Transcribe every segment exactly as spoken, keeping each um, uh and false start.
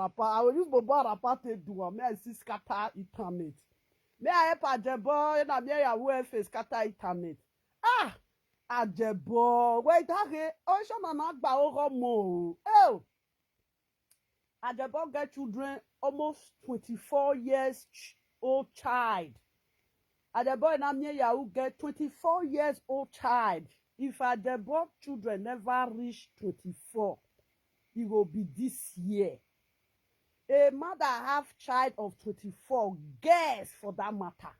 Papa, I will use mobile rapper take do am. May I see scatter internet. May I help Ajebo? Na me Yahoo F A scatter internet. Ah, Ajebo. Wait, okay. Oh, so na na gba oro mo. Oh, Ajebo get children, almost twenty-four years ch- old child. Ajebo na me Yahoo get twenty-four years old child. If Ajebo children never reach twenty-four, e go be this year. A mother have child of twenty-four girls for that matter.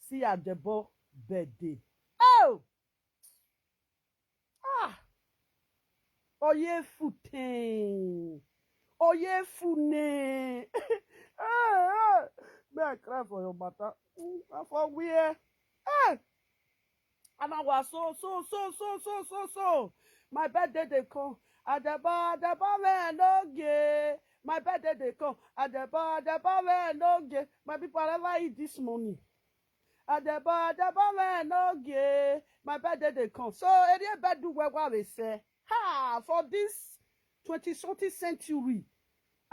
See Ajebo birthday. Oh! Ah! Oye futen. Oye fune. Hey, hey. May I cry for your matter? Mm, I for where? Hey! And I was so, so, so, so, so, so, so. My birthday they come. Ajebo, Ajebo, man, no gay. My birthday they come. Ajebo, Ajebo, man, no gay. My people, I never eat this morning. Ajebo, Ajebo, man, no gay. My birthday they come. So, area bed do where we say. Ha, for this twenty something century.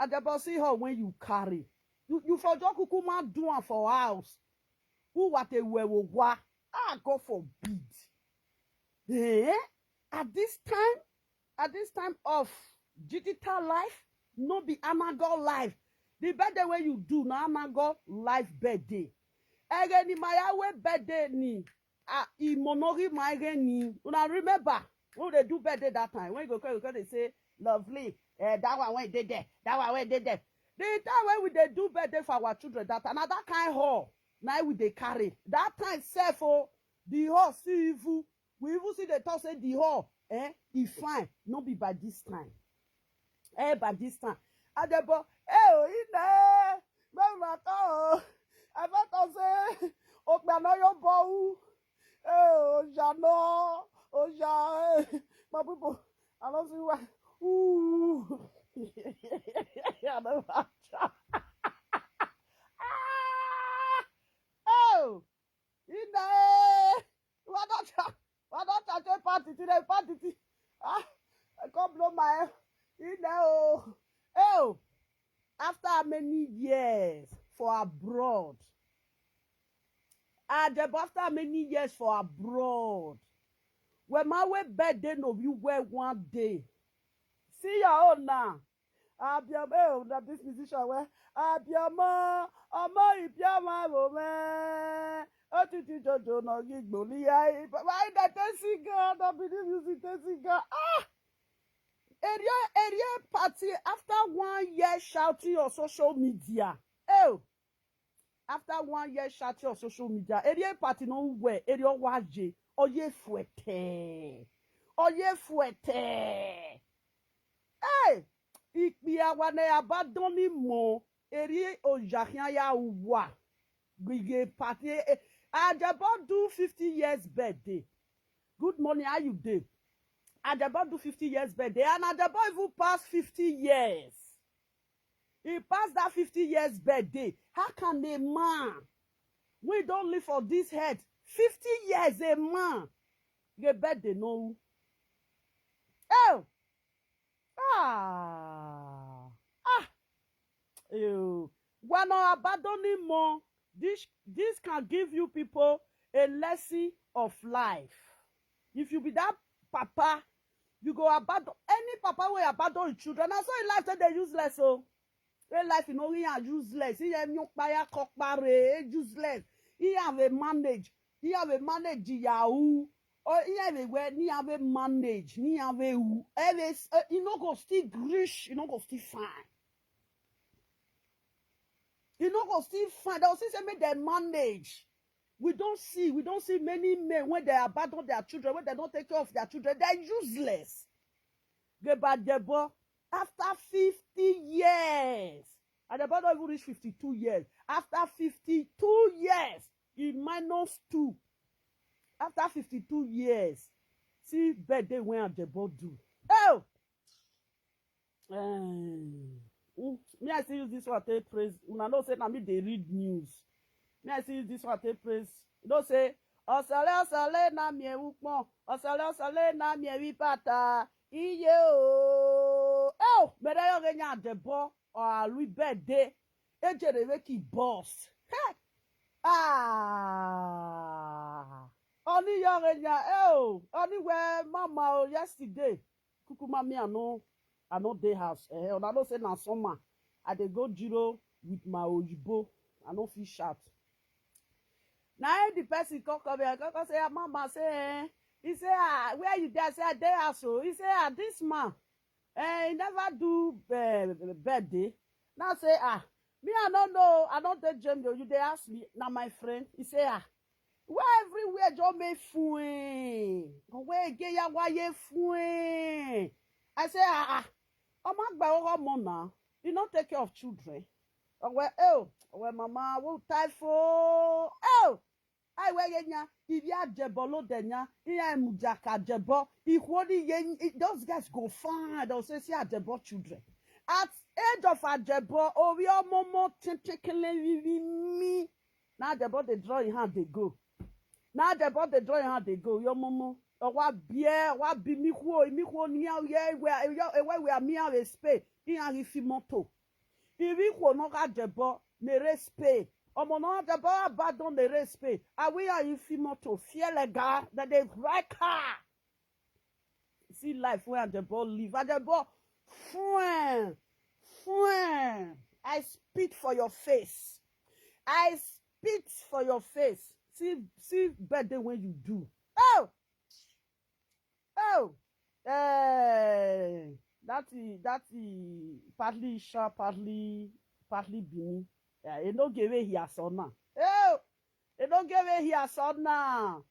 Ajebo, see how when you carry. You, you for just kukuma do am for house. Who what a wewa? Ah, God forbid. Eh? At this time, at this time of digital life, no be analog life. The birthday where you do na analog life birthday. Ege ni my way birthday ni. Ah, imonori my ni. Una remember when they do birthday that time? When you go call, you go call, they say, "Lovely, eh, that one went did there, that one went did there." The time when we they do birthday for our children, that another kind hall. Now we they carry. That time self, oh, the hall see evil. We even see the talk say the hall, eh, e fine. No be by this time. Eh, by this time. Ajebo, eh, oh, in there. Where una come? I bet I say, "Okpano yo bo." Eh, oh, Jano, oh, Ja, eh. My people, I don't see why. Ooh. I don't want to. Ah! Oh! In there. Why not? Why not? I take party today, party tea. Ah, I come blow my head. In there. Oh. Oh. After many years for abroad. Ajebo, after many years for abroad. When my way birthday no you wear one day. See your own now. Abiyama, eh, oh, na this musician where Abiyama, Omo Ibiama, oh man. Otiti Jojo no gigboli. Why that they sing God? I believe you see they sing God. Ah! Area, area party after one year shouting on social media. Oh, after one year shouting on social media, area party no where area waje. Oye fuete. Oye fuete. Hey, ikpi awa ne abadoni mo. Eri ojahian ya uwa. Gige party. Eh, Ajebo do fifty years birthday. Good morning, how you dey? Ajebo do fifty years birthday. And Ajebo even pass fifty years. He passed that fifty years birthday. How can a man we don't live for this head fifty years, a man, the birthday no? Oh, ah, ah, ew. We're not abandoning more. This, this can give you people a lesson of life. If you be that papa, you go abandon any papa wey abandon him children. Na so him life take dey useless o. Him life, you know, he are useless. He are nyokpaya kokpare, useless. He have a manage. He have a manage yahoo. Or he have a where he have a manage. He have a who. Every, uh, he no go still rich. He no go still fine. He no go still fine. They will still say make dem manage. We don't see, we don't see many men when they abandon their children, when they don't take care of their children. They're useless. Gebadebo, after fifty years, and the boy don't even reach fifty-two years. After fifty-two years, he minus two. After fifty-two years, see birthday when Ajebo do. Oh! Eh, mm, me, I still use this one take praise. Una know say na me dey read news. Me, I still use this one take praise. You know say, "Osale, osale na mi ewu pon. Osale, osale na mi ewi pata. Iye o." Oh! Mere yo genya debo or alui bede. Ejere we ki boss. Hey! Ah! Oni yo genya, eh, oh, oni we mama o yesterday. Kukuma me, I no, I no dey house. Eh, una know say na summer. I dey go Jiro with my oyibo. I no fit shout. Na him the person come come here, come come say, "Ah, mama," say, eh. He say, "Ah, where you dey?" I say, "I dey house o." He say, "Ah, this man, eh, he never do, eh, birthday." Now say, "Ah, me, I no know. I no dey Germany o. You dey ask me. Na my friend." He say, "Ah, where everywhere just make fuen. Where get ya why fuen?" I say, "Ah, ah, ọmọ àgbà ọkọ mọ now. You no take care of children." Oh, well, oh, well, mama, wo typhoon. Oh, I wear nya. If you are jebo lo denya, iya mujaka jebo. If what ye, those guys go fine. They'll say, "See a jebo children." At age of a jebo, oh, we are momo, me. Now the boy they draw your hand, they go. Now the boy they draw your hand, they go. Your momo. Or what beer, what be mi ho, mi ho, ni ya, yeah, where, where, where, where me are space. He and if moto. If we ho no got the boy, me respect. Omo no the boy, but don't me respect. I we are if moto, fear like God, that they right car. See life where the boy live. And the boy, friend, friend. I spit for your face. I spit for your face. See, see birthday when you do. Oh, oh, eh, that is, that is partly Isha, partly, partly Bini. Yeah, e no give away here so now. Oh, e no give away here so now.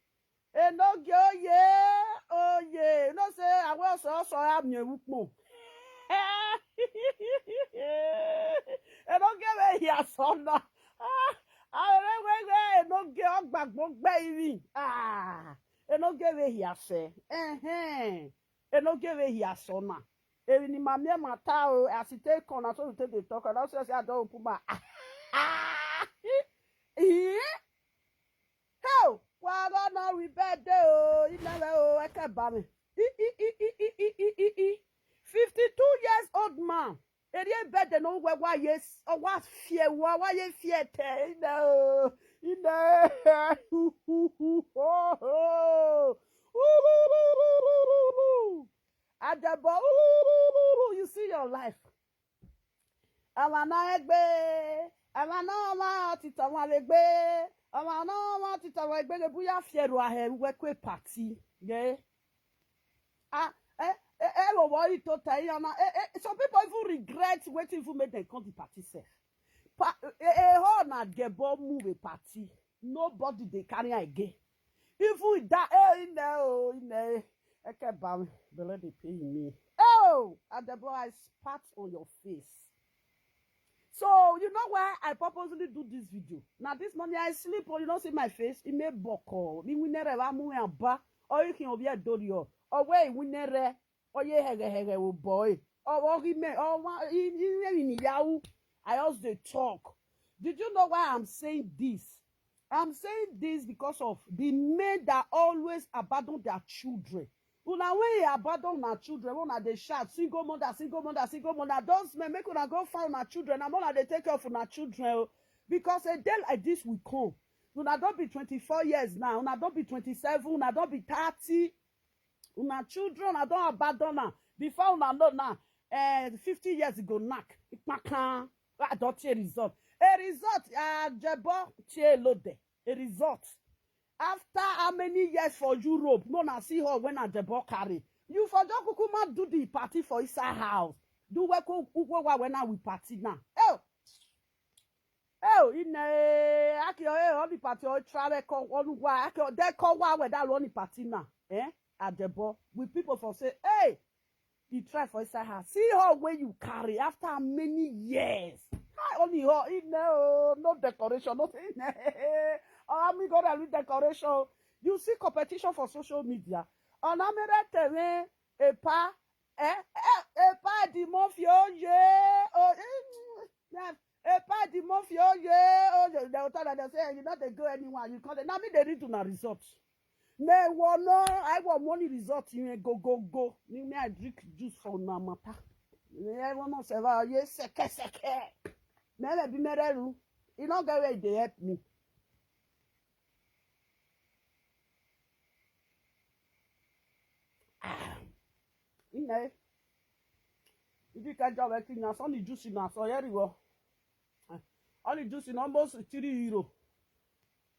E no give, oh yeah, oh yeah. You know say I was also, I'm your wukmo. E no give away here so now. Ah, I don't wait, wait, e no give up back, baby. Ah, e no give away here, sir. Eh, eh. E no give away here so now. E ni mamie mata o, as it take on, so we take the talk. And also say I don't put my, ah, eh? Hey, kwa go no we bed o, you never o, I can't buy me. I, I, I, I, I, I, I, I. Fifty-two years old man. Eri bed no we wa yes, or what fear, wa wa ye fear te, you know, you know. Adebo, you see your life. Àwọn náà ẹgbẹ́, àwọn náà wá títọ̀ wọn lè gbé, àwọn náà wá títọ̀ wọn gbé, bóyá fẹ̀rù ahẹ̀rù wẹ́kọ̀ pàtí. Yeah. Ah, eh, eh, eh, what you to tell you now? Eh, eh, some people even regret what even made them come to party self. Pa, eh, eh, how na Adebo move a party? Nobody they carry again. Even that, eh, in there, oh, in there, I can't buy me. But let me pay me. Oh, Adebo, I spat on your face. So you know why I purposely do this video? Now this morning I sleep, or you don't see my face. It may boko. Mi winere wa mu ya ba. Or you can obi a dorio. Or where winere. Or ye hege hege wo boy. Or or he me. Or wa in in in yau. I also dey talk. Did you know why I'm saying this? I'm saying this because of the men that always abandon their children. Una when he abandon una children, una dey shout, "Single mother, single mother, single mother." Those men, make una go find una children. And una dey take care of una children o. Because a day like this will come. Una don be twenty-four years now. Una don be twenty-seven. Una don be thirty. Una children, una don abandon am. Before una know now, eh, fifty years ago, knack. Ikpakan. I don see a result. A result, Adebo, tie lo de. A result. After how many years for Europe, no na see her when Adebo carry. You for just kukuma do the party for inside house. Do we ko ukwe wa when we party now. Oh, oh, in eh, aki, eh, on the party, or travel call on wa, aki, they call wa when that on the party now. Eh, Adebo, with people for say, "Hey, you try for inside house. See her when you carry after many years." Hi, only her in there, oh, no decoration, nothing. Oh, I'm gonna do decoration. You see competition for social media. On America, eh, a pa, eh, eh, a pa the mafia, oh, yeah, oh, eh, yeah, a pa the mafia, oh, yeah, oh, yeah. They will tell them, they say, "You not dey go anywhere. You can't." Now me they read to na result. Me won no, I want money result in go go go. Me, me I drink juice for na matter. Everyone must ever ye seke seke. Mele bi mereru. E no get where e dey help me. Ah. Ine. Ibi ka jawe ki na so ni juice na so yeri wo. All the juice in almost three euro.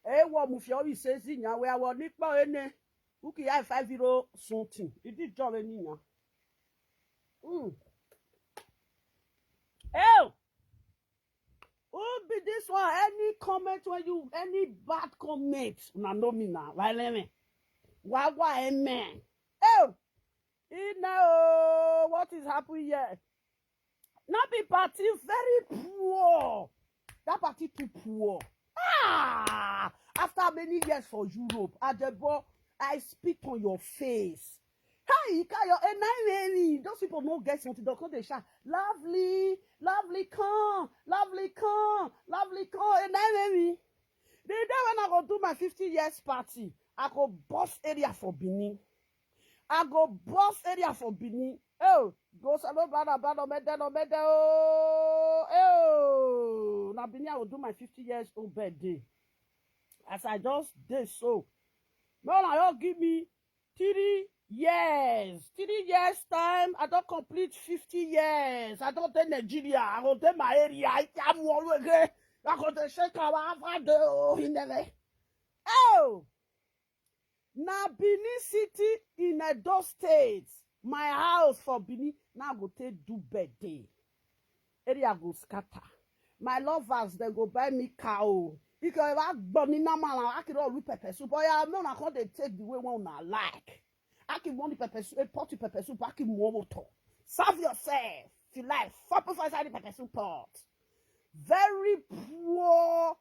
E wo mu fi obi se zi nya we awo ni po ene. Uki ya five euro something. Idi jawe ni nya. Mm. Ew! Who be this one? Any comment when you, any bad comment? Una know me now. Why let me? Why, why, amen? Ew! Ina o, what is happening here? Not be party very poor. That party too poor. Ah! After many years for Europe, Ajebo, I spit on your face. Hi, Ikayo, and I really, those people no get something. They call they shout, "Lovely, lovely, come, lovely, come, lovely, come." And I really, the day when I go do my fifty years party, I go boss area for Benin. I go boss area for Benin. Oh, go salo blada blada omede omede oh. Oh, na Benin I go do my fifty years old birthday. As I just dey so, no, na you give me three years. Three years time, I don complete fifty years. I don dey Nigeria. I go dey my area. I am one again. I go dey shake our father. Oh, he never. Oh, na Benin City in Edo State. My house for Benin. Now I go take do birthday. Area go scatter. My lovers, they go buy me cow. Because if I burn in a man, I can all with pepper soup. But yeah, no, I can't take the way one I like. I can want the pepper soup, a pot of pepper soup, I can more water. Serve yourself. If you like, four people inside the pepper soup pot. Very poor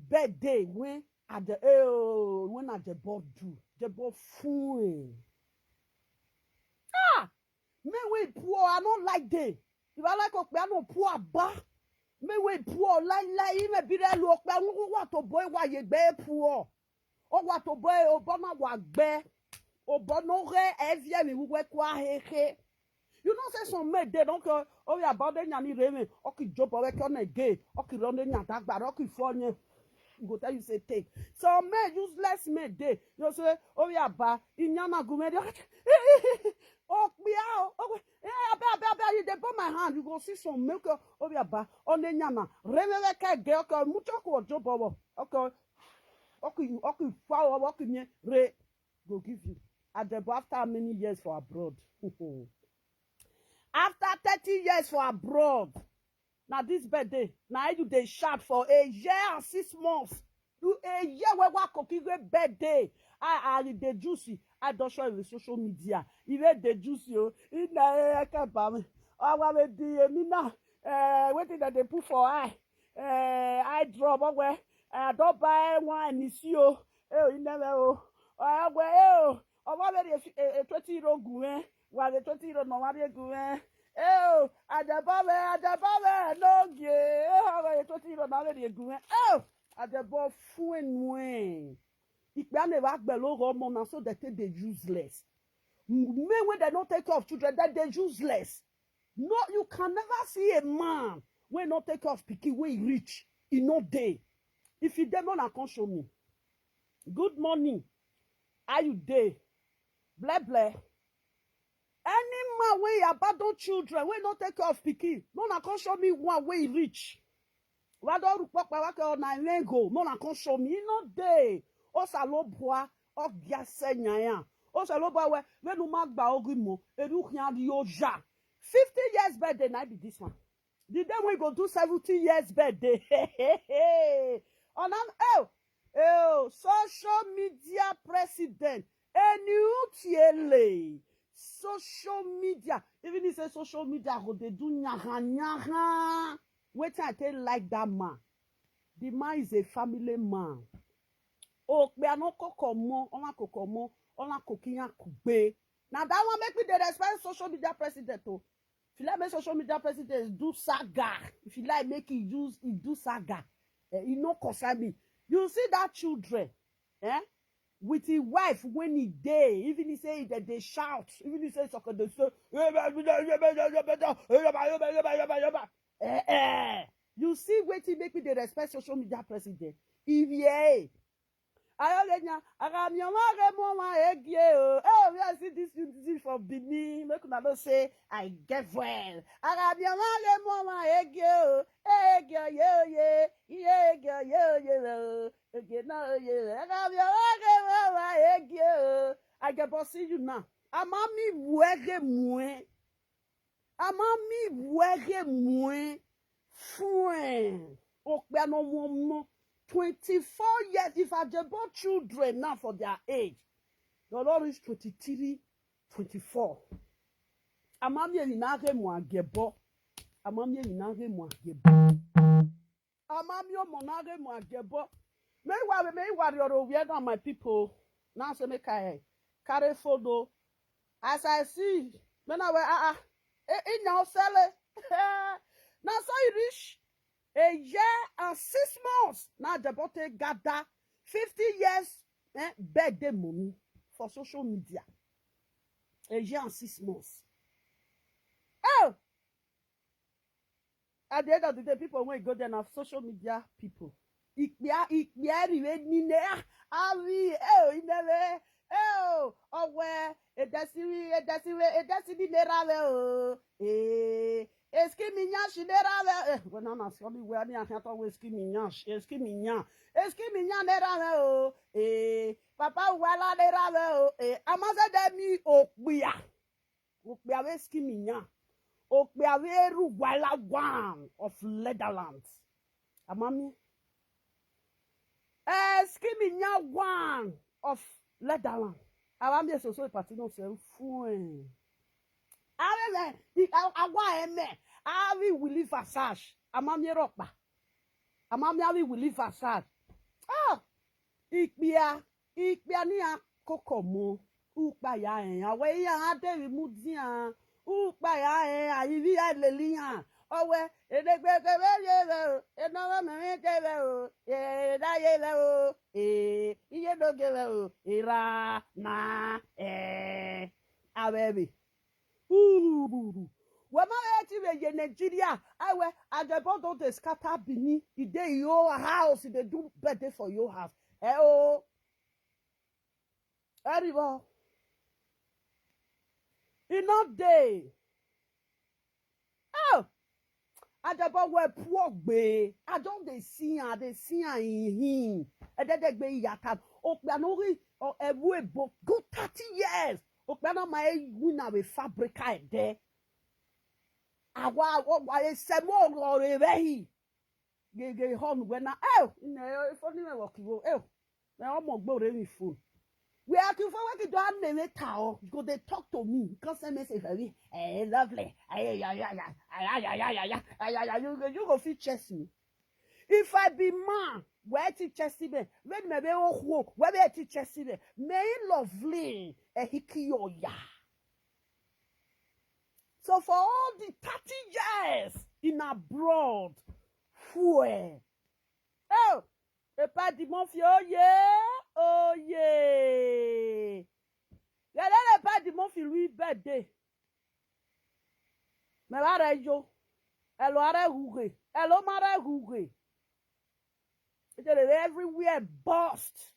birthday when at the oh, when at the board do. The board fool. Ah! Me we poor, I don't like day. If I like okpe, I don't poor ba. Me we poor, like, like, me be there, look, I want to boy, why you be poor? Oh, what to boy, oh, bona, wa be. Oh, bono, re, evier, mi, we, kwa, he, he. You know, say some men, they don't go, oh, yeah, about the nyani, reme, okay, job, oh, we can gay, okay, run the nyata, but okay, for you. Go tell you, say, take. Some men, useless men, they, you say, oh, yeah, ba, inyana, gume, oh, yeah, oh, yeah, ba, ba, ba, you, they put my hand, you go see some milk, oh, yeah, ba, on the nyana, reme, we can gay, okay, mucho, ko, job, oh, okay, okay, okay, power, okay, re, go give you. Ajebo, after how many years for abroad? After thirty years for abroad, now this birthday, now you they shout for a year and six months. You a year where what cooking great birthday. I I the juicy. I don't show you social media. Even the juicy, oh, in the air can buy me. I want to do me now. Uh, what did they put for I? Uh, I drop away. I don't buy wine. Is you. Oh, you never. Oh, I wear. Oh, I want a twenty year old. Wa le twenty euro no wa le gu eh. Eh, Ajebo we, Ajebo we, no ge. Eh, wa le twenty euro no wa le gu eh. Eh, Ajebo fun enu eh. Ipe ane wa gbe lo go mo na so they take dey useless. Men wey dem no take care of children, dem dey useless. No, you can never see a man wey no take care of pikin wey e rich, e no dey. If e dey, make una come show me. Good morning. How you dey? Ble ble. Any man wey abandon children, wey no take care of pikin, make una come show me one wey e rich. Wa don rukpokpa wa ke ona rengo, make una come show me. E no dey. Osalobua, ogia se nyaya. Osalobua we, we no ma gba ogimo, eru hian di oja. Fifty years birthday na be this one. The day we go do seventy years birthday. On am, oh, oh, social media president, Eniu Tiele. Social media. Even if say social media go dey do nyaha nyaha. Wetin I take like that man. The man is a family man. Oh, we are not kokomo, ona kokomo, ona kokinya kugbe. Now that one make me dey respect social media president o. If you like make social media president do saga, if you like make e use e do saga, eh, e no concern me. You see that children, eh? with him wife when he dey, even he say that they shout, even he say soccer dey say, eh, eh. You see wetin make me dey respect social media president? If ye ayọgenya agamiọma agemo nwa egie o. Oh, we see this beauty for Benin, make una know say I get well. Agamiọma agemo nwa egie o. Egie oye oye, ihe egie oye oye o. Egie na oye o. Agamiọma agemo nwa egie o. I get boss, see you now. Amami wege mue. Amami wege mue. Fuen. Okpe no mo mo. Twenty-four years. If I dey born children now for their age, they don reach twenty-three, twenty-four. Amami eyi na ge mo agebo. Amami eyi na ge mo agebo. Amami omo na ge mo agebo. Me wa me wa ri oro we na my people. Now say make I carry photo. As I see, me na we ah ah. E inya osele. Na so e reach a year and six months. Now the bote gather fifty years, eh, birthday money for social media. A year and six months. Oh, at the end of the day, people wey go there na social media people. Ikpia ikpia riwe nine ah, avi eh o inere eh o owe edesiwi edesiwe edesiwi nera we o eh eskimi nya shi nera we eh. When na sọmi we ni ahia to we eskimi nya shi eskimi nya eskimi nya nera we o eh papa wala nera we o eh amaze de mi okpia. Okpia we eskimi nya. Okpia we eru wala one of Leatherland. Amami. Eh, eskimi nya one of Leatherland. Amami eso so party no se fuen. Awe we awa eme. Awi we live asaj. Amami eropa. Amami awi we live asaj. Ah, ikpia ikpia ni a koko mo. Ukpa ya en awe ya ha de ri mu dia. Ukpa ya en a ivi ya leli ya. Owe edegbe ke we ye we o. Eno we me me ke we o. E da ye we o. E iye do ke we o. Ira na e awe we. Urururu. We ma we ti we ye Nigeria. Awe ajebo don dey scatter Benin. E dey your house, e dey do birthday for your house. Eh o. Eribo. E no dey. Oh. Ajebo we poor gbe. I don dey see am, dey see am in him. Ededegbe iyata. Okpia no ri ebu ebo go thirty years. Okpia no ma e win we fabrica ede. Awa awa esemo ore vehi. Gege hon wena eh ne ifo ni me work wo eh. Na omo gbo re mi phone. We are ki fo we ki do an ne me ta o. You go dey talk to me. You can send message for me. Eh, lovely. Ay ay ay ay ay ay ay ay ay ay ay ay ay you go you go fit chase me. If I be man, where ti chase me? When me be o wo, where be ti chase me? Me lovely. Eh, hiki oya. So for all the thirty years in abroad, fue. Oh, epa di mo fi oye, oye. Gele le pa di mo fi lui birthday. Me la re yo. Elo are huge. Elo mare huge. Everywhere bust.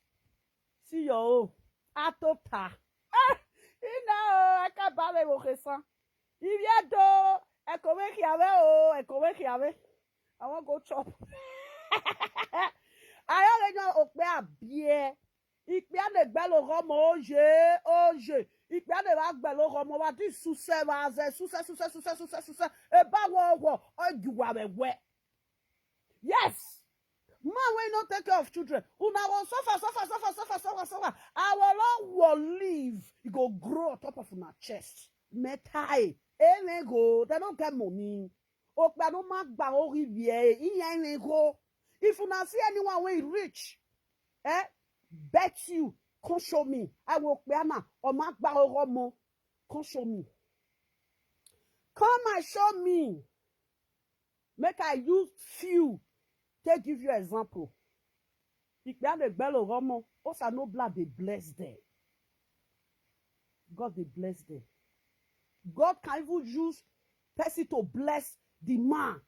See your own. Atota. Ah, you know, I can't buy me with son. If you do, I come make you away, oh, I come make you away. I won't go chop. I already know Okpea beer. Ikpia ne gbelo homo oje, oje. Ikpia ne va gbelo homo va di suse va ze suse suse suse suse suse. E ba wo wo ogiwa we we. Yes. Man wey no take care of children. Una go suffer, suffer, suffer, suffer, suffer, suffer. Our Lord will live. He go grow on top of una chest. Metai. Amen go. They don't get money. Okpa no ma gba ori vie. Iya ime go. If una see anyone wey rich, eh, bet you, come show me. I will okpe ama. O ma gba oro mo. Come show me. Come and show me. Make I use few take give you example. Ikpe a dey gbelo homo. Osa no blood dey bless them. God dey bless them. God can even use person to bless the man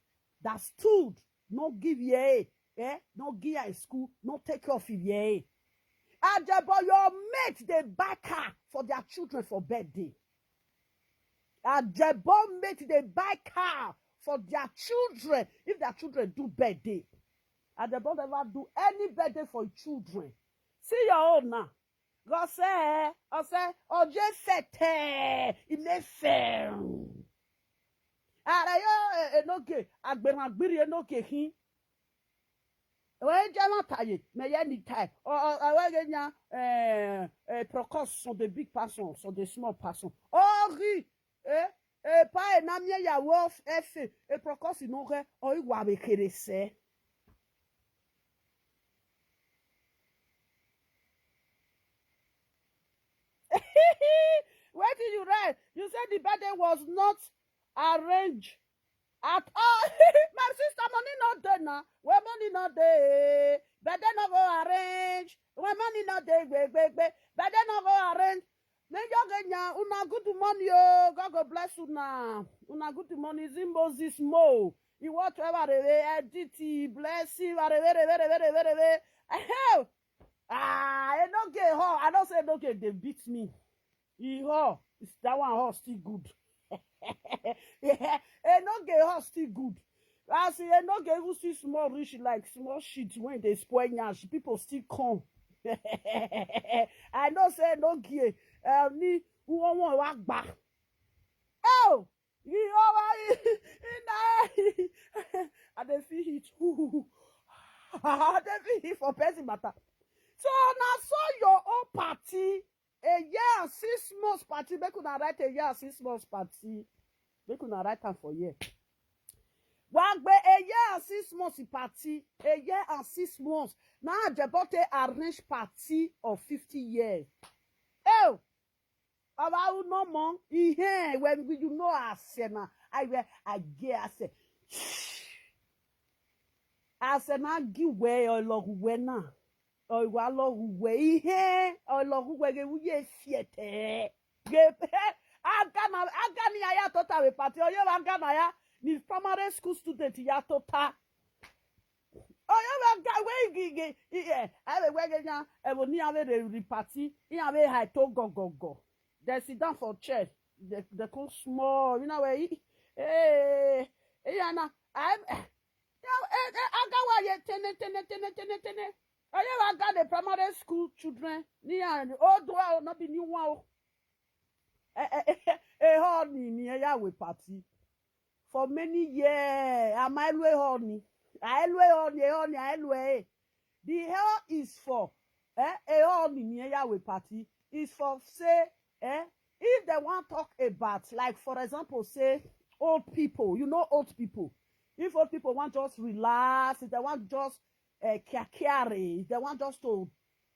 that stood, no give ye, eh, no give her school, no take care of him ye. Ajebo, your mate dey buy car for their children for birthday. Ajebo mate dey buy car for their children if their children do birthday. Ajebo never do any birthday for him children. See your own now. Gose, ose, oje fete, imefe. Ara yo, eh, enoge, agberagbiri enoge hin. Ewe je ma taye, me ye ni tai. O, o, ewe ge nya, eh, eh, Procos, sont des big person, sont des small person. Ori, eh, eh, pa e na mie ya wo f-, efe, eh, Procos no ge, o iwa be kere se. Wetin you write? You say the birthday was not arranged at all. My sister, money no dey na. When money no dey, birthday no go arrange. When money no dey, gbe, gbe, gbe, birthday no go arrange. Mejoge nya, una good morning o. God go bless una. Una good morning, Zimbo Zismo. You want to ever reve, edit, bless you, reve, reve, reve, reve, reve. Ehe. Ah, e no get hall. I don't say no get, they beat me. E hall. It's that one hall still good. Yeah, e no get hall still good. As e no get even see small rich like small shit when they spoil nyash, people still come. I know say no get. Uh, ni who won won wa gba. Oh, you over. I dey feel it. I dey feel it for person matter. So na so your own party, a year and six months party, make una write a year and six months party. Make una write am for here. Wagbe a year and six months party, a year and six months. Now Ajebote arrange party of fifty years. Oh, Baba, who no more? Ihe, when you know Arsenal, I wear, I get Arsenal. Arsenal give way or log wena. Or you are log way. Ihe, or log way, we ye fiete. Agana, agani aya tota we party. Or you agana ya. Ni primary school student ya tota. Oh, you were ga-, where you get, yeah, I will wear ya. I will near the party. Yeah, we had to go, go, go. They sit down for chair. They, they come small. You know where he, eh, eh, yeah, na, I'm, eh, eh, eh, agawa ye tene, tene, tene, tene, tene. Oh, you were ga the primary school children. Ni and old one, not the new one. Eh, eh, eh, eh, eh, honey, ni ya we party. For many years, am I lwe honey? I lwe honey, honey, I lwe. The hell is for, eh, a honey, ni ya we party. Is for say, eh, if they want talk about, like, for example, say, old people, you know, old people. If old people want just relax, if they want just, eh, kiakere, if they want just to,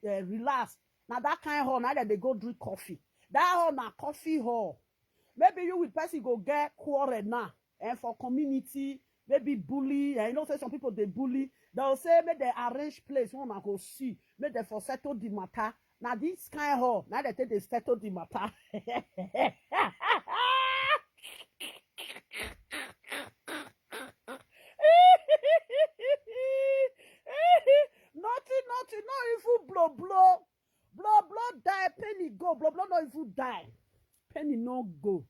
eh, relax, now that kind of hall, now that they go drink coffee. That hall na coffee hall. Maybe you with person go get quarrel now, and for community, maybe bully, and you know say some people they bully. They'll say, "Make they arrange place, one I go see, make they for settle the matter." Now this kind of hall, now they take they settle the matter. Nothing, nothing, no even blow, blow. Blow, blow, die, penny go. Blow, blow, no even die. Penny no go.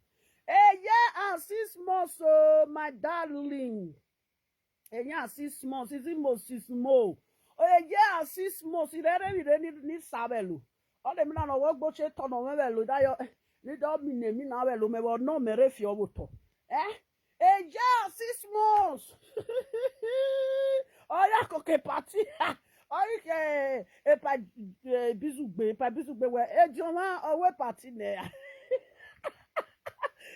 A year and six months, oh, my darling. A year and six months, is it most is more? Oh, a year and six months, you don't really need, need Sabelo. All the men are work, but you turn on Mevelo, that you need all me name in Avelo, me will no mere if you would talk. Eh? A year and six months. Oh, yeah, okay, party. Oh, you can, if I, eh, Bizugbe, if I Bizugbe, where, eh, Joma, oh, we party there.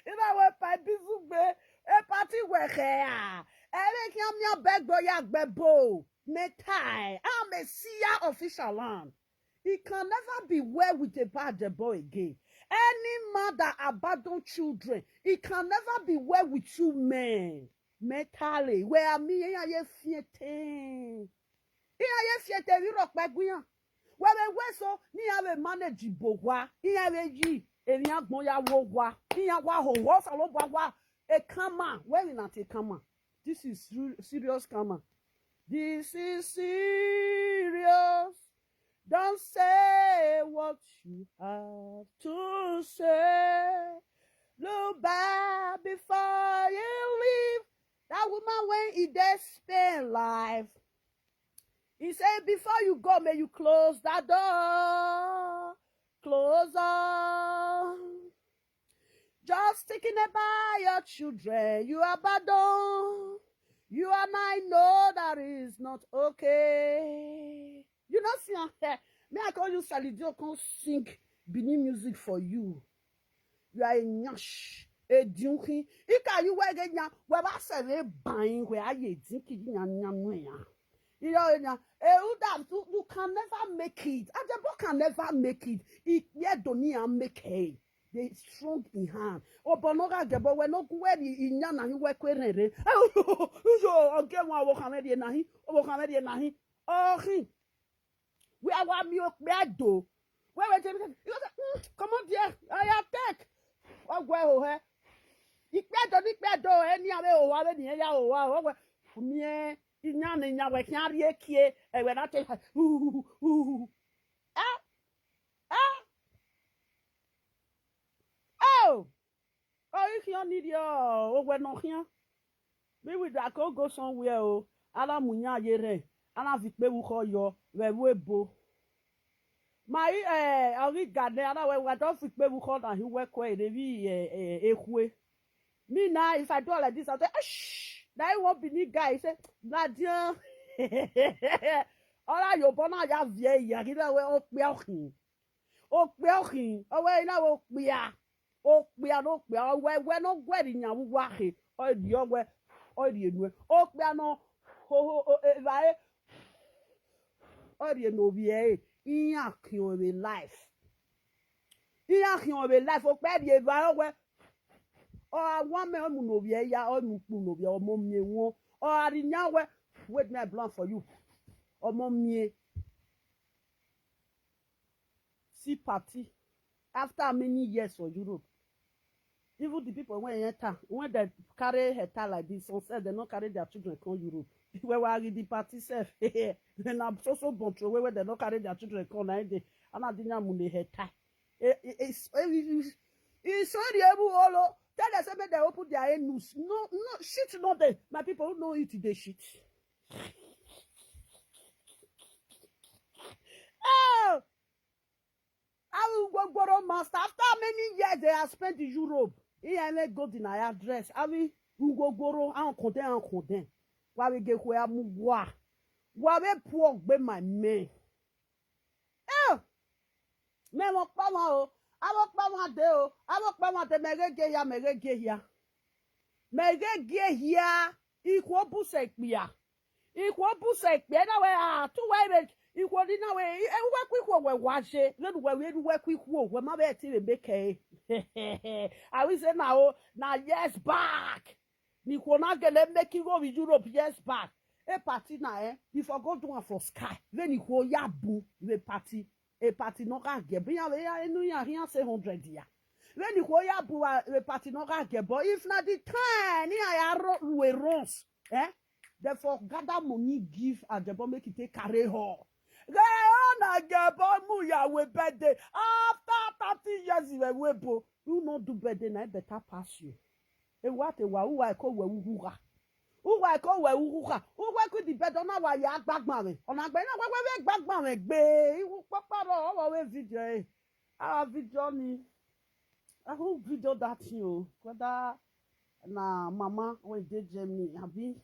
If I were by Bizugbe, a party where here. Every time you beg boy, ya bebo. Me tie. I'm a seer official land. It can never be well with a bad boy again. Any mother abandon children, it can never be well with two men. Mentally, where me and you fighting. Iya ye fiete vi ro pe guyan. Where we so ni ya we manage bo wa. Iya we yi. Eri agbon ya wo wa. Iya wa ho wo sa lo ba wa. A karma. Where we not a karma? This is serious karma. This is serious. Don't say what you have to say. Look back before you leave. That woman when he dey spend life. He said, before you go, may you close that door. Close on. Just thinking about your children, you abandon. You and I know that is not okay. You know, see, eh, me I call you Salidio, come sing Benin music for you. You are a nyash, a dinky. Ika you wear get nya, we ba se we buying we are ye dinky nya nya no ya. You know, nya, eh, you can never make it. Ajebo can never make it. It ye don't make it. They strong in hand. Obonoga gebo we no kuwe di inya na hi we kwe rere. Ujo oge wa wo kame di na hi. Wo kame di na hi. Oh hi. We are wa mi o pe do. We we tell me, you say, "Mm, come on there. I attack." Ogwe ho he. Ipe do ni pe do e ni ave o wa ve ni ya o wa o we. Mi e inya ni nya we kan ri ekie e we na te. Uh, uh, uh. Ah. Oh. Oh, if you need your, oh, we no here. Me with that go go somewhere. Oh, ala munya yere. Ala vikpe wu ko yo. We we bo. My eh, ori gade ala we we don vikpe wu ko na hi we ko e de vi eh eh ehwe. Me now, if I do all like this, I'll say, "Shh." Now he won't be need guy. He say, "Nadia." All your bona ya vie ya. He na we o pe o hin. O pe o hin. O we na we o pe ya. O pe ya no pe ya. O we we no gwe di nya wu wa he. O di o we. O di enu. O pe ya no. Ho ho o e va e. O di enu bi e. Iya kin o be life. Iya kin o be life. O pe di e va o we. O a wa me o mu no bi e ya. O mu pu no bi e. O mo mi e won. O a di nya we. Wait me I blank for you. O mo mi e. See party after many years for Europe. Even the people when enter, when they carry head tie like this, some say they not carry their children come Europe. When we are in the party self, then I'm so so born through where they not carry their children come like this. And I didn't have money head tie. It's it's it's so the able all. Tell them say make they open their anus. No no shit no dey. My people who know it they shit. Oh, I will go borrow master. After many years they have spent in Europe. He and go deny address. I will go borrow and condemn and condemn. Why we get where I'm wa? Why we poor be my man? Eh, me mo pa wa o. Abo pa wa de o. Abo pa wa de me ge ge ya me ge ge ya. Me ge ge ya. Ikwo bu se pia. Ikwo bu se pia na we a tu we be. Ikwo di na we e we ku ikwo we wa je. Le du we we du we ku ikwo we ma be ti be be ke. I will say now na years back. Ni kwo na gele make go with Europe years back. E party na eh. If I go do one for sky, then ni kwo ya bu the party. E party no ga ge. Bi ya we ya enu ya here say hundred ya. Then ni kwo ya bu a the party no ga ge. But if na the time ni I ro we runs, eh? Therefore gather money give Ajebo make it take carry her. Ge on Ajebo mu ya we birthday. After thirty years we we bo. You no do birthday na e better pass you. E wa te wa uwa ko we uhuha. Uwa ko we uhuha. Uwa ku di bed ona wa ya gbagban we. Ona gbe na wa we gbagban we gbe. Iwu papa ro o we video e. Our video ni. I who video that thing o. Whether na mama when dey Germany abi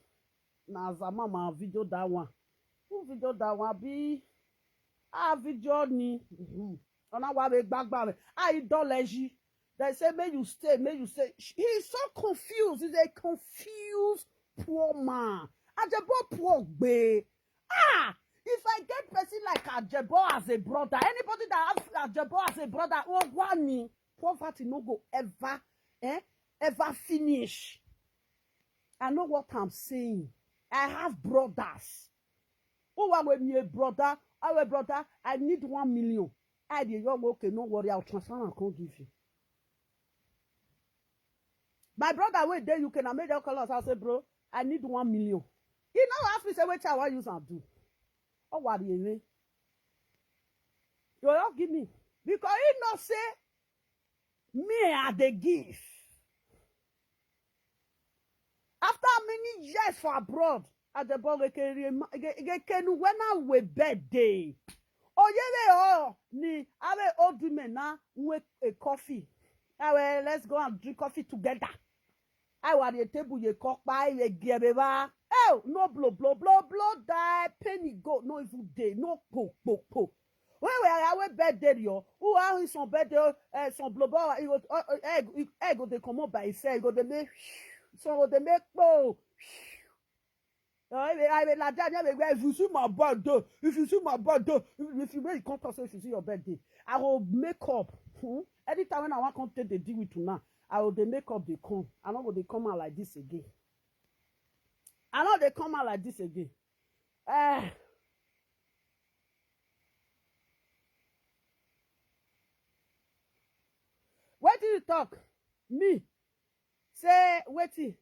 na as a mama video that one. Who video that one abi a video ni. Mhm. Ona wa be gbagba me. Ideology. They say make you stay, make you stay. Sh- He is so confused. He's a confused poor man. Ajebo poor gbe. Ah, if I get person like Ajebo as a brother, anybody that has Ajebo as a brother, oh, one me, poverty no go ever, eh, ever finish. I know what I'm saying. I have brothers. Who want with me, brother? Our brother, I need one million. I dey young, okay, no worry, I'll transfer and come give you. My brother wey dey U K na make dem call us and say, bro, I need one million. He now ask me say wetin I wan use am do. Ọ wari ere. You don't give me because he no say me I dey give. After many years for abroad, Adebo Gekenu when I we birthday. Oyere o ni ave old women na we a coffee. Awe, let's go and drink coffee together. I was a table ye cock by ye gebe ba. Oh, no blow, blow, blow, blow, die, penny go, no even day, no po, po, po. When we are away birthday yo, who are in some birthday, uh, some blow, blow, it was, uh, uh, egg, egg go dey comot by itself, go dey make, so go dey make po. I will like that. If you see my birthday, if you see my birthday, if you make come talk say if you see your birthday, I will make up. Hmm? Anytime when I want come take the deal with you now, I will dey make up the come. I no go dey come out like this again. I no dey come out like this again. Eh. Wetin you talk? Me say wetin?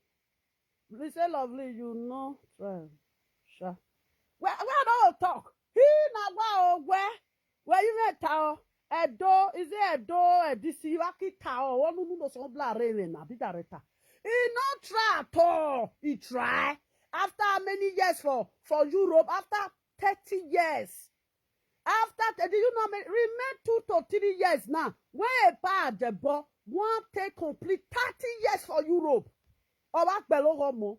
You say lovely, you no try. Sha. Where where I don't talk? He na wa o where? Where you met town? Edo, is it Edo? Edisi, Waki town. One no no so bla re na be director. He no try at all. He try. After how many years for for Europe? After thirty years. After th- do you know me? Remain two to three years now. When a pa Adebo want take complete thirty years for Europe. Or what below homo?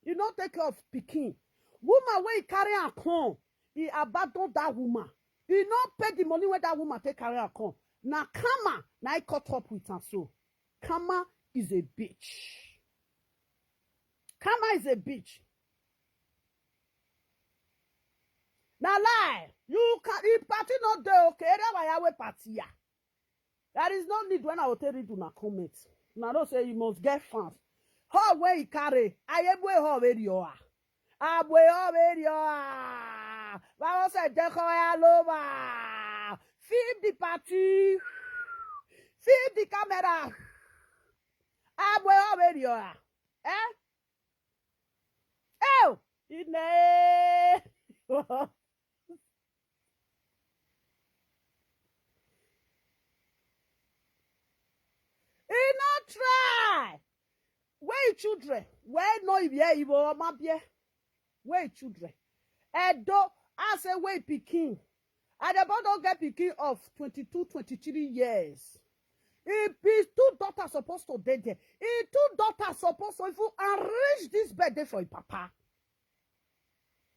You not take care of pikin. Woman wey carry am come, he abandon that woman. He not pay the money wey that woman take carry am come. Na karma na he caught up with am so. Karma is a bitch. Karma is a bitch. Na lie. You can if party not dey okay. Area why we party ya. There is no need when I will tell you to na comment. Una know say you must get fans. How wey he carry? Ayebue how wey you are. Abue how wey you are. Báwo ṣe jẹ́ kó ya ló wà? Film the party. Film the camera. Abue how wey you are. Eh? Oh, ine. He no try. Where children? Where no ibie ibo ma bie? Where children? Edo, I say where pikin? Adebo don get pikin of twenty-two, twenty-three years. He, his two daughters supposed to dey there. His two daughters supposed to even arrange this birthday for his papa.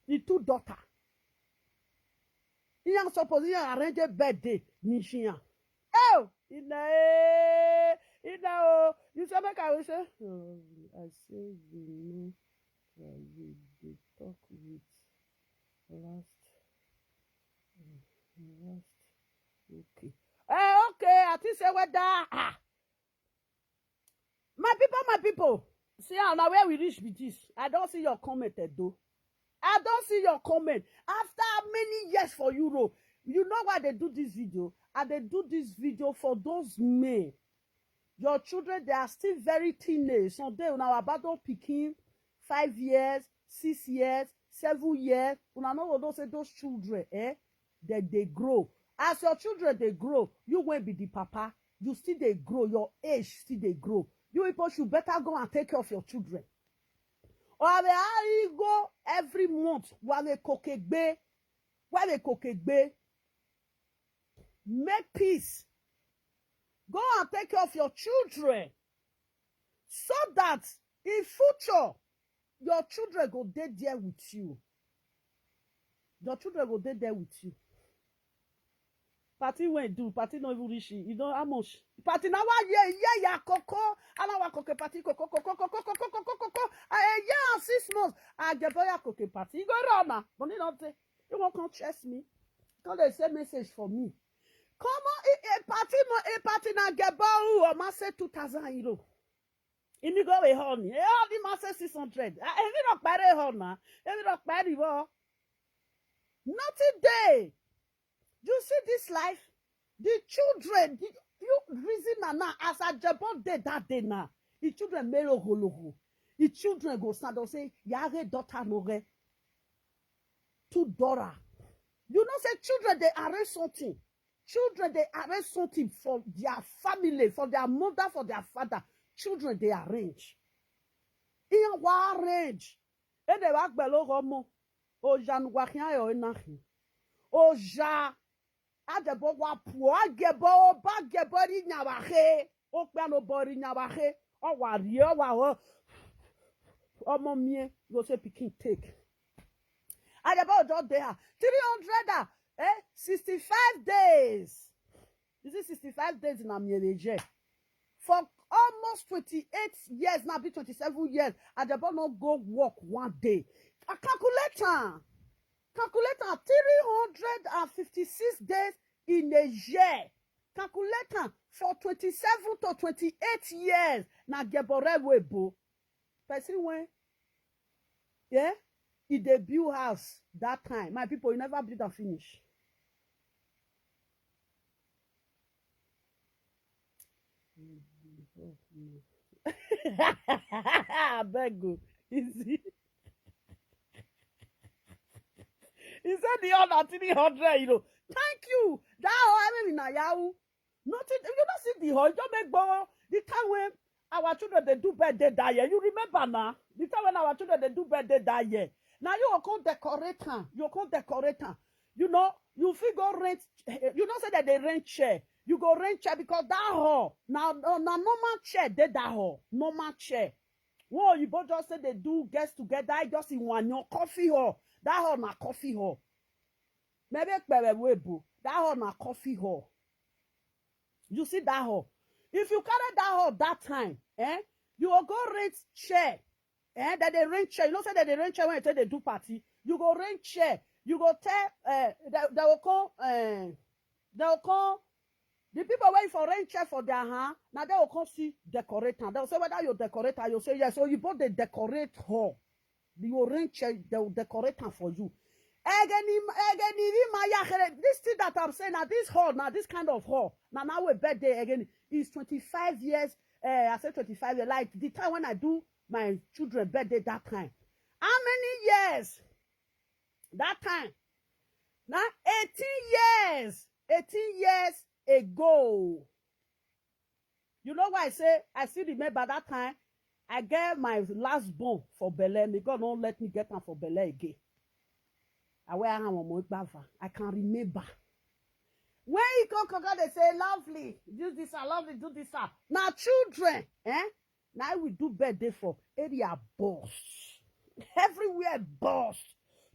The two daughter. He am suppose he arrange a birthday. Nishiya. Oh, ina eh, ina oh. You say make I say. Oh, I say we know that we dey talk with last, last. Okay. Eh, okay. I think say whether ah. My people, my people, see how now where we reach with this. I don't see your comment, Edo. I don't see your comment. After many years for Europe, you know why they do this video? And they do this video for those men. Your children, they are still very teenage. Some day now about don pikin, five years, six years, seven years. Una no go know say those children, eh, that they grow. As your children they grow, you will be the papa. You still they grow. Your age still they grow. You people should better go and take care of your children. Or they are go every month while they cook a bay, while they cook a bay. Make peace. Go and take care of your children so that in future your children go dey there with you. Your children go dey there with you. Party when do party no even reach you. You know how much party now? Why yeah yeah yeah coco. I don't want coco party coco coco coco coco coco coco. I yeah six months. I get boy coco party. You go run now. Money not there. You won't come chase me. Come they say message for me. Come on, a, a party, mo- a party now get boy who am I say two thousand euro. Imi go we honey. Eh, honey must say six hundred. Ah, emi no pare hon na. Emi no pare wo. Nothing dey. You see this life? The children, the, you reason am now, as Ajebo dey that day now, the children make logologo. The children go stand up say, "Yare daughter no re." To Dora. You know say children dey arrange something. Children dey arrange something for their family, for their mother, for their father. Children dey arrange. Iyan wa arrange. E dey wa gbelo omo. Oja nu wa kiyan yo enahi. Oja. Ajebo wa puo, Ajebo, oba Ajebo ri nyawa he. Okpe no bo ri nyawa he. O wa ri, o wa ho. Omo mie, go say pikin take. Ajebo just dey her. Three hundred, ah, eh, sixty-five days. You see, sixty-five days in Amiereje. For almost twenty-eight years, now be twenty-seven years, Ajebo no go work one day. I calculate am. Calculate am, three hundred and fifty-six days in a year. Calculate am, for twenty-seven to twenty-eight years, na Gebore Webo. Person when, yeah, e dey build house that time. My people, you never build am finish. Abeg o, easy. He said the other three hundred euro. Thank you. That one, I mean, na yahoo. Nothing, you don't see the hall, you don't make borrow. The time when our children they do birthday that year. You remember now? The time when our children they do birthday that year. Now you go come decorate am. You go come decorate am. You know, you fit go rent. You know say that they rent chair. You go rent chair because that hall, now, now, now normal chair dey that hall. Normal chair. One oyibo just say they do guest together. I just in one your coffee hall. That hall na coffee hall. Maybe Pere Webo. That hall na coffee hall. You see that hall. If you carry that hall that time, eh? You will go rent chair. Eh? That they rent chair. You know say that they rent chair when they, they do party. You go rent chair. You go tell, eh, they, they will call, eh, they will call the people where you for rent chair for their hand. Now they will come see decorator. They will say whether you decorator. You say yes. So you both they decorate hall. You arrange chair, they will decorate am for you. Egeni, egeni, ri ma ya here. This thing that I'm saying, now this hall, now this kind of hall, now now we birthday again is twenty-five years. Eh, I say twenty-five years. Like the time when I do my children birthday that time. How many years? That time. Now eighteen years. Eighteen years ago. You know why I say I still remember that time? I get my last born for belle. May God not let me get am for belle again. I wear am on my bava. I can remember. When he come, come, come, they say, "Lovely, do this, ah, lovely, do this, ah." Now children, eh? Now we do birthday for area boss. Everywhere boss.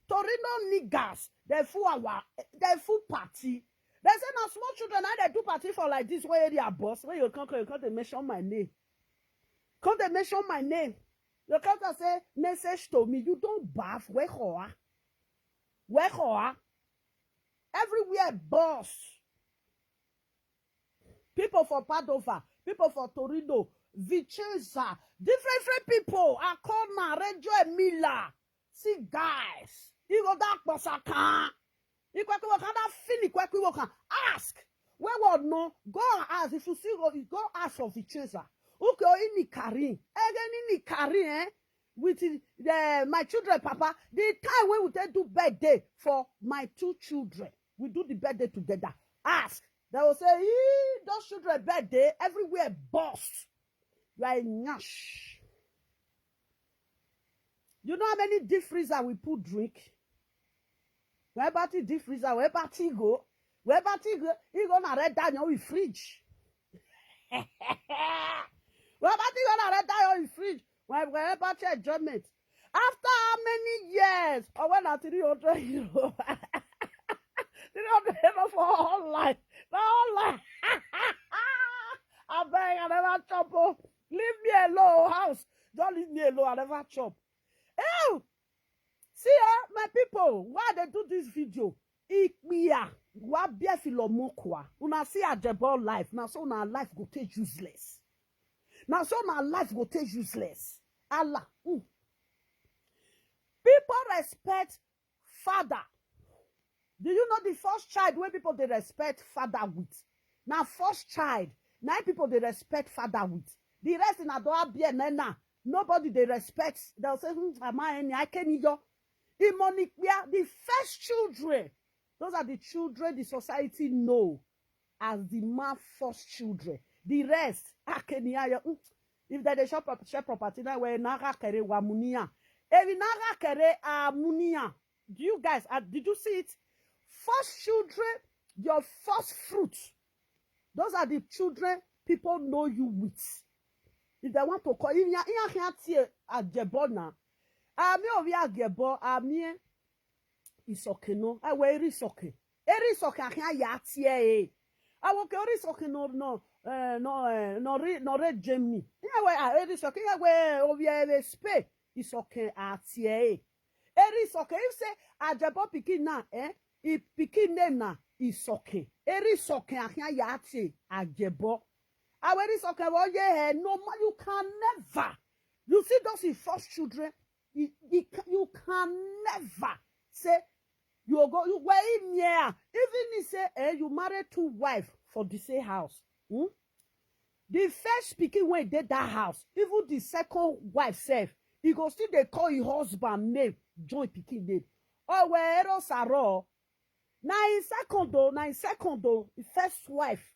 Torino niggas, they full our, they full party. They say now small children, now they do party for like this, where area boss, where you come, come, you come, they mention my name. Come, they mention my name. You come, come say, "Message to me, you don't bath, where hoa? Where hoa?" Everywhere boss. People for Padova, people for Torino, Vicenza, different, different people. Akona, Reggio Emilia. See, guys, you go that Pasaka. You go to Wakanda, feel it, you can ask. Where what no? Go and ask. If you see, go, you go ask for Vicenza. Okay, oh, in Karin. Again, in Karin, eh? With the, my children, Papa, the time when we take do birthday for my two children, we do the birthday together. Ask. They will say, "Ee, those children birthday, everywhere boss. You are a nyash." You know how many deep freezer we put drink? Where about the deep freezer? Where about Tigo? Where about Tigo? You go na red down your fridge. Where about you go na red down your fridge? Where, where about your enjoyment? After how many years? Or when na three hundred euro? Three hundred euro for all life. For all life. I beg, I never chop. Oh. Leave me alone, house. Don't leave me alone. I never chop. Ew! See, eh, my people, why they do this video? Ikpia, wa bia filomokwa. Una see Ajebo life. Now so now life go take useless. Now so now life go take useless. Allah. Mm. People respect father. Do you know the first child wey people dey respect father with? Na first child na im people dey respect father with. The rest na don abie na na. Nobody dey respect. They'll say, "Hmm, ama eni akeniyo." Imonikpia, the first children. Those are the children the society know as the man first children. The rest, akeniyo. Hmm. If they dey share prop-, share property na wey na ga kere wa munia. Evi na ga kere a munia. Do you guys, uh, did you see it? First children, your first fruit. Those are the children people know you with. If they want to call, if you are here, Ajebo na. Ami ovi Ajebo, ami Isoke no. Ewe eri Isoke. Eri Isoke ahia ya tie e. Awo ke eri Isoke no, no, eh, no, eh, no re, no re Germany. Ewe a eri Isoke, ewe ovi ere spe. Isoke atie e. Eri Isoke, if say Ajebo pikin na, eh, i pikin name na Isoke. Eri Isoke ahia ya tie Ajebo. Awe eri Isoke wo ye he, no ma, you can never. You see those in first children, you, you, ca-, you can never say you go, you were in here. Even if say, eh, you marry two wife for the same house. Hmm? The first pikin wey dey that house, even the second wife sef, e go still dey call him husband name, join pikin name. Owe ero saro. Na him second o, na him second o, him first wife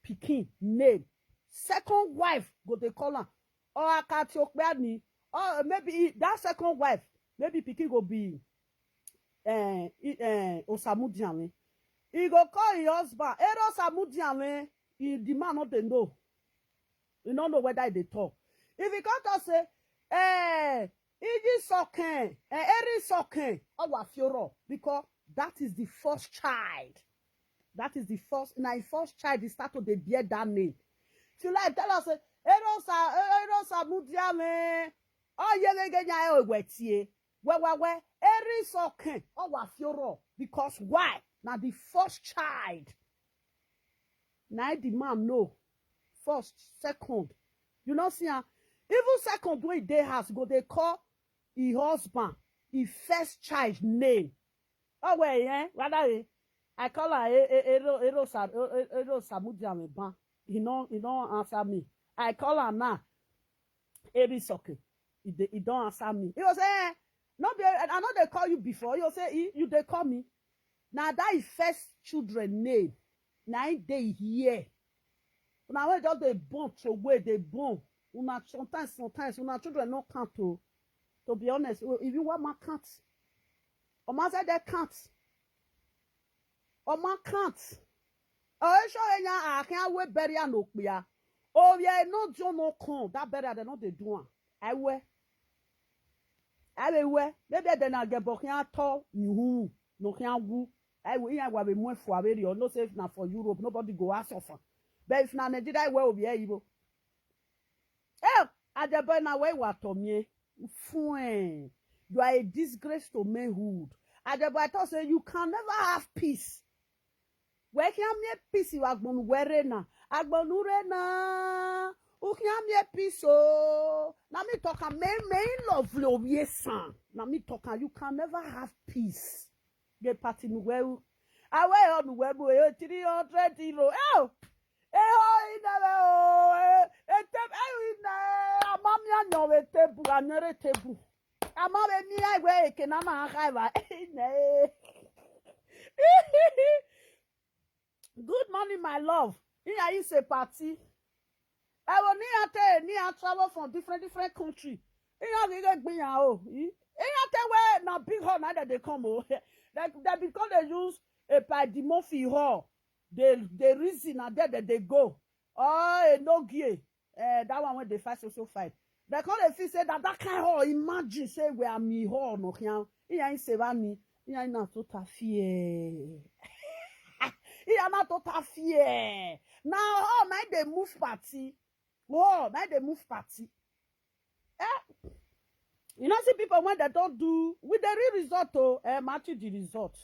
pikin name. Second wife go dey call am. Or Akati Okpeani. Or maybe he, that second wife, maybe pikin go be, eh, he, eh, Osamudianle. He go call him husband, Ero Osamudianle. He, the man no dey know. He no know whether he dey talk. If he come talk say, eh, Iji Soken, eh, Eri Soken, Owa Fioro, because that is the first child. That is the first, na him first child, he start to dey bear that name. Till I tell us, eh, Ero Sa, eh, Ero Samudianle, oh, ye, ye, ye, ye, oh, wetie. Well, well, well, Eri Soken, Owa Fioro, because why? Na the first child. Na the man know. First, second. You know, see, ah, even second wey dey house, go dey call him husband, him first child name. Oh, well, yeah, rather, eh, I call her, eh, eh, Ero, Ero Sa, eh, eh, Ero Samudianle ban. He no, he no answer me. I call her now. Eri Soke. He dey, he don answer me. He go say, eh, no be, I no dey call you before. He go say, eh, you dey call me. Na that him first children name. Na him dey here. Una wey just dey born throway, dey born. Una sometimes, sometimes, una children no count o. To be honest, o, if you want man count, Oma say they count. Oma count. Oh, e sure enya, I can't wait bury an okpia. Oh, yeah, no, John no come. That burial, they no dey do am. I wear. I will wear. Maybe then I get back here tall. You no can woo. I will, I will be more for a very, no say if not for Europe, nobody go ask of her. But if not Nigeria, where will be able? Eh, Ajebo, na where you are to me. Fuen. You are a disgrace to manhood. Ajebo, I thought say you can never have peace. Where can me peace you agbonu where na? Agbonu re na. U can me peace o. Na me talk am, me, me love lo, yes, son. Na me talk am, you can never have peace. Get party nu well. Awe on well, eh, three hundred euro. Oh! Eh, oh, in the, oh, eh, eh, te-, eh, in the, amami anyo we tebu, anyere tebu. Ama we mi ai we eke na ma ha wa. Eh, ne. Good morning, my love. Here is a party. I will need to, need to travel from different, different country. Here we get gbin ya o. Here te we na big hall na that they come o. That, that because they use a by the Murphy hall. They, they reason and then they, they go. Oh, e no gie. Eh, that one when they fight so, so fight. They call the feel say that, that kind hall. Imagine say we are me hall no can. Iya in sevani. Iya in na tota fear. Iya na tota fear. Now hall na they move party. Hall na they move party. Eh? You know, see people when they don't do with the real result, oh, eh, match the result.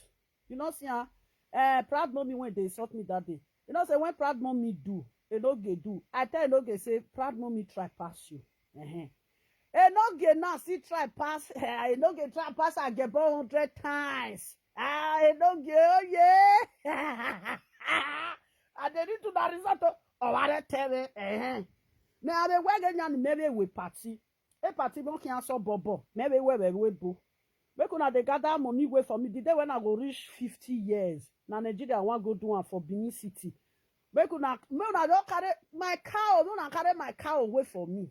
You know, see, ah, eh, proud mommy when they insult me that day. You know, say when proud mommy do, e no get do. I tell no get say proud mommy try pass you. Uh-huh. E no get now, see try pass. Eh, e no get try pass. I get born hundred times. Ah, I don't get, oh yeah. I dey read to the result. Oh, I dey tell me. Eh. Me, I dey work in maybe we party. A party don't cancel bobo. Maybe we we we bo. Make una dey gather money wey for me. The day when I go reach fifty years, na Nigeria wan go do am for Benin City. Make una, make una don carry my cow, make una carry my cow away for me.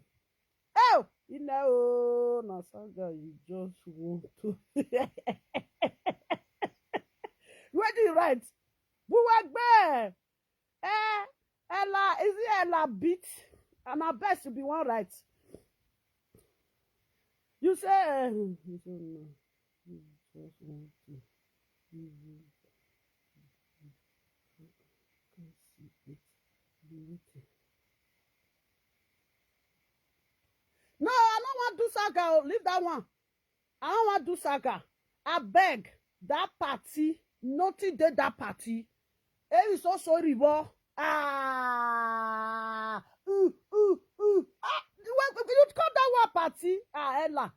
Oh, you know, na saga you just want to. Where do you write? Buwagbe. Eh, Ella, is it Ella beat? And her best to be one right. You say, eh, you say no. You just want to. You can't see it. Be waiting. No, I don't want to saga. Oh, leave that one. I don't want to saga. I beg that party. Nothing did that party. It is so sorry, boy. Ah, ooh, ooh, ooh. Ah, you, you call that one party? Ah, Ella.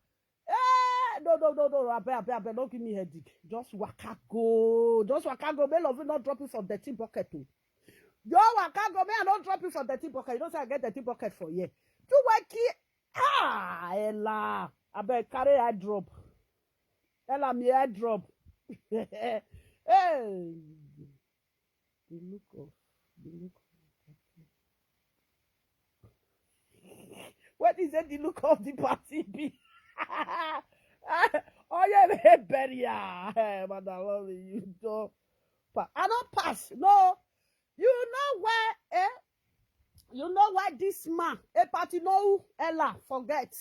Eh, no, no, no, no. I beg, I beg, I beg. Don't give me headache. Just waka go. Just waka go. May love not drop you from dirty bucket too. Your waka go. May I not drop you from dirty bucket. You don't say I get dirty bucket for here. You wake it. Ah, Ella. I beg, carry eye drop. Ella, me eye drop. Hey. The look of, the look of the party. What is it? The look of the party be? Oh, yeah, me bury ya. Eh, madam, love you. Don't pa-, I don't pass. No. You know why, eh? You know why this man, a party no Ella, forget.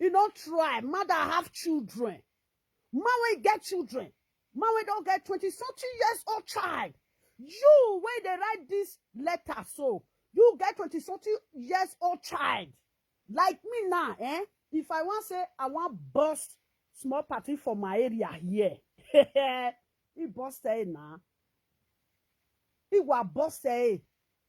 You no try. Mother have children. Man wey get children. Man wey don get twenty something years old child. You wey dey write this letter so, you get twenty something years old child. Like me now, eh? If I wan say I wan burst small party for my area here, he burst eh na. He wa burst eh.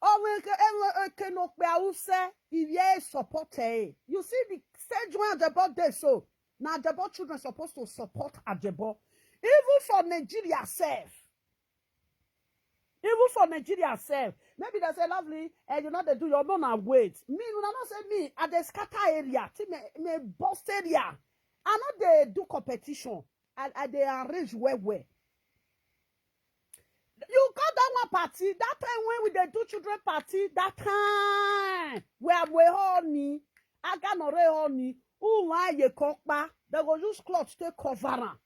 Oh, we ke, eh, we, eh, ke no pe ause, if ye support eh. You see the stage when Ajebo dey so. Now Ajebo children supposed to support Ajebo. Even for Nigeria self. Even for Nigeria self. Maybe they say, "Lovely, eh, you know they do your own and wait." Me, you know, not say me, I dey scatter area. See me, me burst area. I know they do competition. I, I dey arrange well, well. You call that one party, that time when we dey do children party, that time where we honey, I got no re honey, who why you cock ba? They go use cloth to cover am.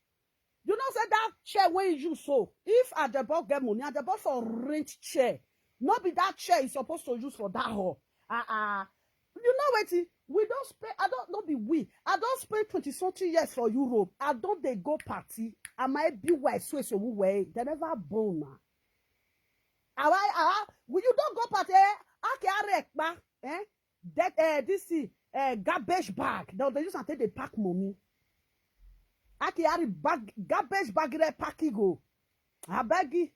You know, say that chair when you so, if Ajebo get money, Ajebo for rent chair. Not be that chair is supposed to use for that hall. Ah, ah. You know wetin? We don't spend, I don't, not be we. I don't spend twenty something years for Europe. I don't they go party. Am I be wise? So, so we way. They never born na. Awa, awa, will you don't go party? Eh? Ake arekpa, eh? That, eh, this thing, eh, garbage bag. Now they use and take the pack money. Ake ari bag, garbage bag re pack e go. I beg you.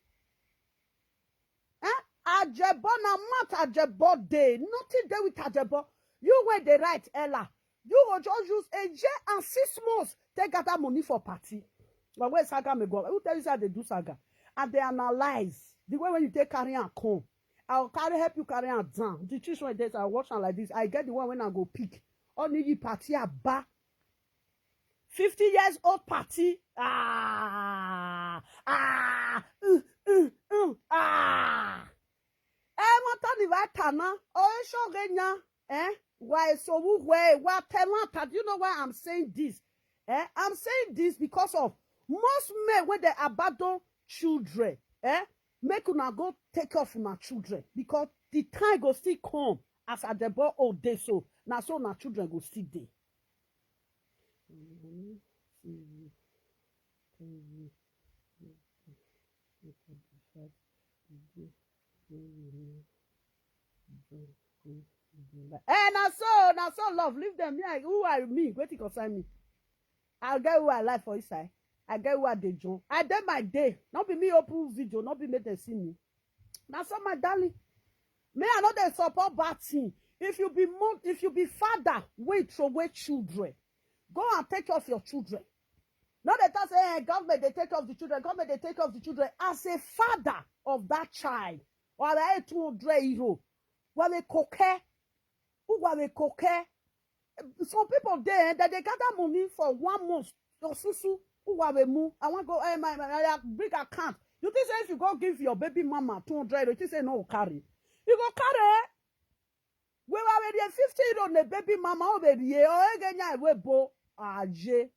Eh? Ajebo na mat Ajebo dey. Nothing dey with Ajebo. You wey dey write Ella. You go just use a year and six months take gather money for party. But where saga may go? Who tell you say I dey do saga? I dey analyze the way when you take carry am come. I go carry help you carry am down. The things wey dey, I watch am like this. I get the one when I go pick. Only you party aba. Fifty years old party. Ah, ah, uh, uh, uh, ah. Eh, mo tell you right now. Oh, show genya. Eh? Why so who where? What talent? Do you know why I'm saying this? Eh? I'm saying this because of most men when they abandon children. Eh? Make una go take care of una children because the time go still come as at the boy old day so. Now so now children go still dey. Eh, na so, na so love. Leave them. Me, I, who are me? Wetin concern me? I get who I like for inside. I get who I dey join. I dey my day. Not be me open video. Not be make them see me. Na so, my darling. Me, I know they support bad thing. If you be mo-, if you be father, wey throw away children, go and take care of your children. No dey talk say, Eh, government dey take care of the children, government dey take care of the children. As a father of that child, wàá two hundred euro, wàá coke, wàá coke. Some people dey, eh, that they gather money for one month. Osusu, wàá mu. I wan go, eh, my, my, my, bring account. You think say if you go give your baby mama two hundred, you think say no go carry? You go carry, eh? We were with fifty euro ne baby mama over here. Oh, again, yeah, we bo. Aje.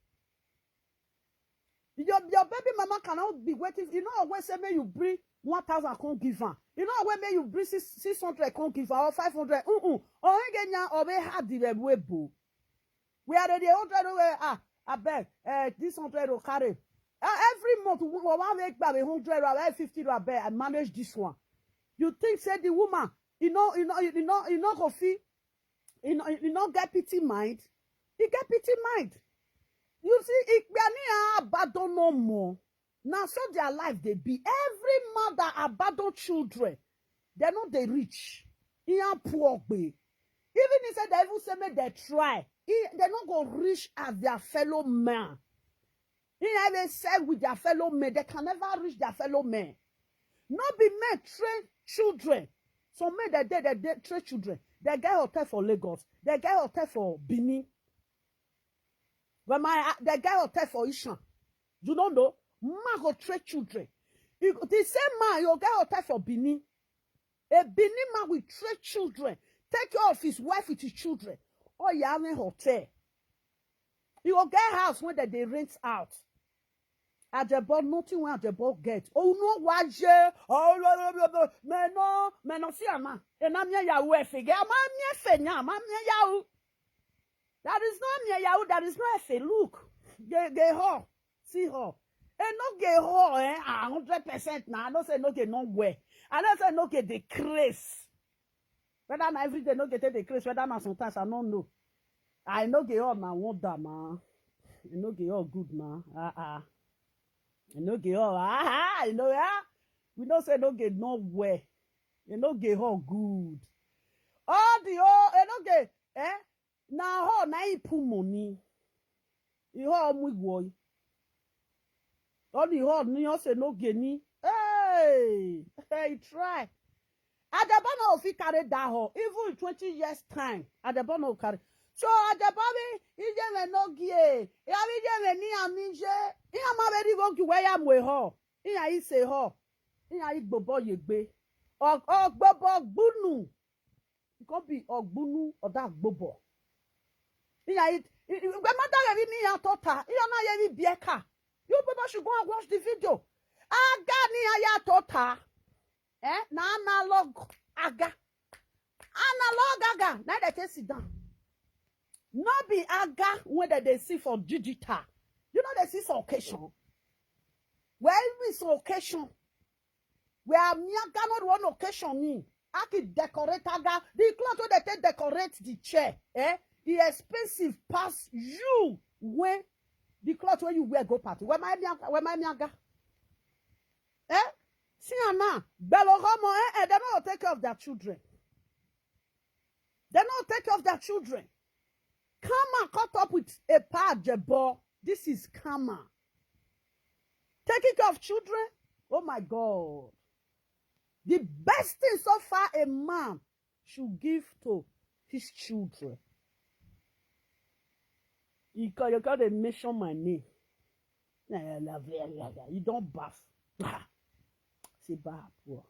Your, your baby mama cannot be waiting. You know, always say, may you bring one thousand, come give her. You know, when may you bring six, six hundred, come give her, or five hundred. Mm-mm. Or again, yeah, or we had the we bo. We are the hundred over. Ah, I beg. Eh, this hundred will carry. Ah, every month, we, we wan make back a hundred or fifty, I beg. I manage this one. You think say the woman, you know, you know, you know, you know, go fit, you know, you know, get pity mind. He get pity mind. You see, Ikpiani abandon no more. Now, so their life they be. Every mother abandon children. They know they rich. He am poor gbe. Even he said they even say make they try. He, they not go reach as their fellow man. He have a sell with their fellow men. They can never reach their fellow men. Not be men train children. Some men that they, they, they train children. They get hotel for Lagos. They get hotel for Benin. But my, uh, they get hotel for Ishan. You don't know. Man go train children. You, the same man, you get hotel for Benin. A Benin man will train children. Take care of his wife with his children. Oh, yeah, in hotel. You go get house when they, they rent out. Ajebo, nothing when Ajebo get. Oh, no, why? Oh, blah, blah, blah, blah. Me no, me no see ama. And I'm here, Yahoo, F A. Ama, me, F A, nya, ama, me, Yahoo. That is not me, Yahoo. That is not F A. Look, they, they, her. See her. And no get her, eh? A hundred percent now. I don't say no get no way. I don't say no get the craze. Whether na every day no get the craze, whether na sometimes I don't know. I no get all na wonder, man. I no get all good, man. Ah, ah. I no get all. Ah, ah, you know, yeah. We don't say no get no way. You no get all good. All the, oh, you no get, eh? Na ho na he put money. He ho mu igwo. All the ho ni o say no get ni. Hey, hey, try. Adebona o fit carry that ho. Even in twenty years time, Adebona o carry. So Adebona, ije me no gie. Ya ije me ni amije. Iya ma be di go gi we ya mu ho. Iya i say ho. Iya i gbobo yegbe. O, o gbobo gbunu. It could be ogbunu or that gbobo. Iya i, i, i, we mother ye ni ya tota. Iya na ye ni bieka. You people should go and watch the video. Aga ni ya tota. Eh? Na analog aga. Analog aga. Na they take sit down. No be aga when they, they see for digital. You know they see some occasion. Well, we some occasion. Where me aga no one occasion me. I can decorate aga. The cloth wey they take decorate the chair, eh? E expensive pass you when the cloth wey you wear go party. Where my me aga? Where my me aga? Eh? See am now. Belo homo, eh, eh, they no take care of their children. They no take care of their children. Karma caught up with a pa Ajebo. This is karma. Taking care of children. Oh my God. The best thing so far a man should give to his children. You can, you can mention my name. You don't baff. Ah, see bad poor.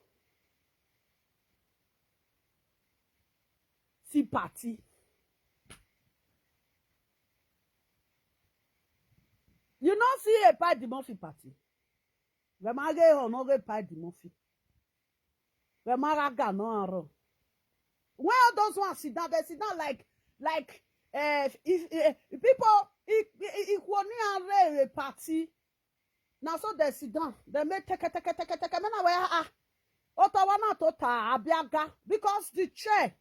See party. You no see a party Murphy party. Where my gay or no gay party Murphy. Where my raga no aro. When all those ones sit down, they sit down like, like, eh, if, eh, people, if, if, if one a party, now so they sit down, they make take, take, take, take, take, me na where, ah, Ottawa na tota, abiaga, because the chair,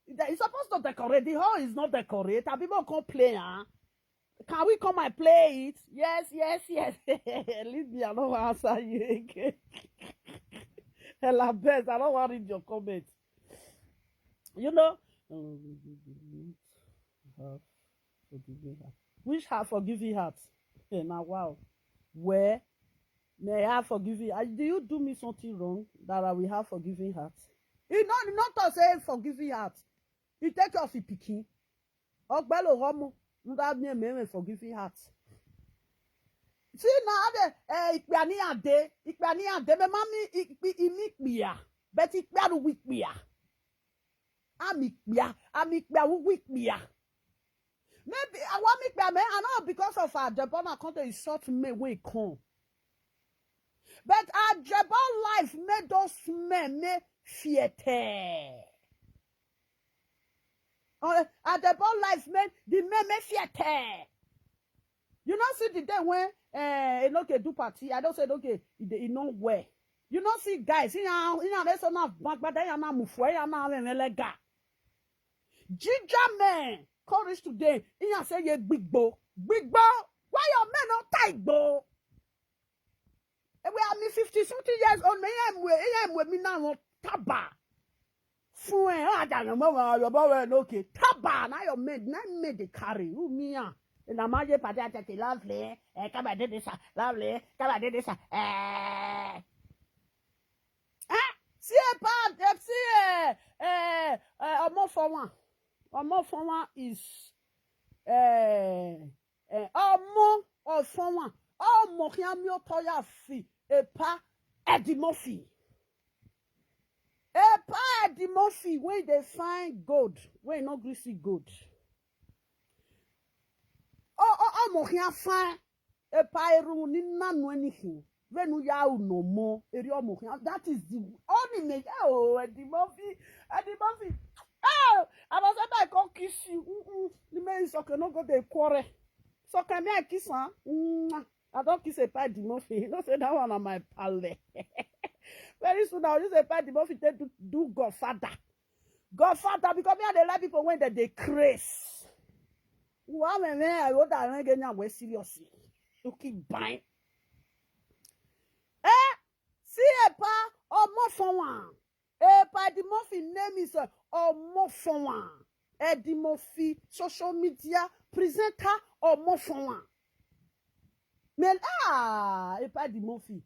they, it's supposed to decorate, the hall is not decorate, and people come play, ah. Can we come and play it? Yes, yes, yes. Leave me, I don't want to answer you again. Ella Best, I don't want to read your comments. You know, have forgiving heart. Which have forgiving heart? Eh, now, wow. Where may I have forgiving? Ah, do you do me something wrong that I will have forgiving heart? He not not to say forgiving heart. He take off his pikin. Ogbelo homo. That me me forgiving heart. See now the eh ikpiani ade ikpiani ade me mami ikpi imi kpia. But ikpia ru wi kpia. Ami kpia ami kpia wu wi kpia. Maybe I want me kpia me I know because of her the bona come to insult me when come. But Ajebo life made those men me fiete. Uh, Ajebo life made the men me fiete. You know, see the day when uh, Enoke do party, I don't say okay, it, it not wear. You know, see guys, you know, you know, there's enough back, but then you know, move for you know, lega. Ginger man, courage today. You know, say ye big bo, big bo. Why your men not tight bo? Ewe ami fifty something years old me ya mwe ya mwe mi na won taba. Fun e a da na mo wa yo bo we no ke taba na your men na men dey carry who me ya. Na ma ye padi ati ati lovely. Eh, come and do this, ah, lovely. Come and do this, ah, eh. Eh, see a bad, eh, see a eh, eh, omo for one. Omo for one is eh, eh, omo of for one. Omo here me to ya fi a pa Eddie Murphy. A pa Eddie Murphy when they find gold, when no greasy gold. Oh, oh, oh, mo here fine. A pa eru ni nanu anything. When you ya no more, eri omo here. That is the only me. Oh, Eddie Murphy, Eddie Murphy. Oh, I was about to kiss you. Mm-mm. The man is okay, no go dey quarrel. So can me I kiss her? Mm. I don't kiss a pa Eddie Murphy. You know say that one on my pale. Very soon I'll use a pa Eddie Murphy to do, do Godfather. Godfather because me I dey like people when they dey craze. Wa me me I would have get now we serious. You keep buying. Eh, see a pa omo for one. A pa Eddie Murphy name is uh, omo for one. Eddie Murphy social media presenter omo for one. Me ah, a pa Eddie Murphy.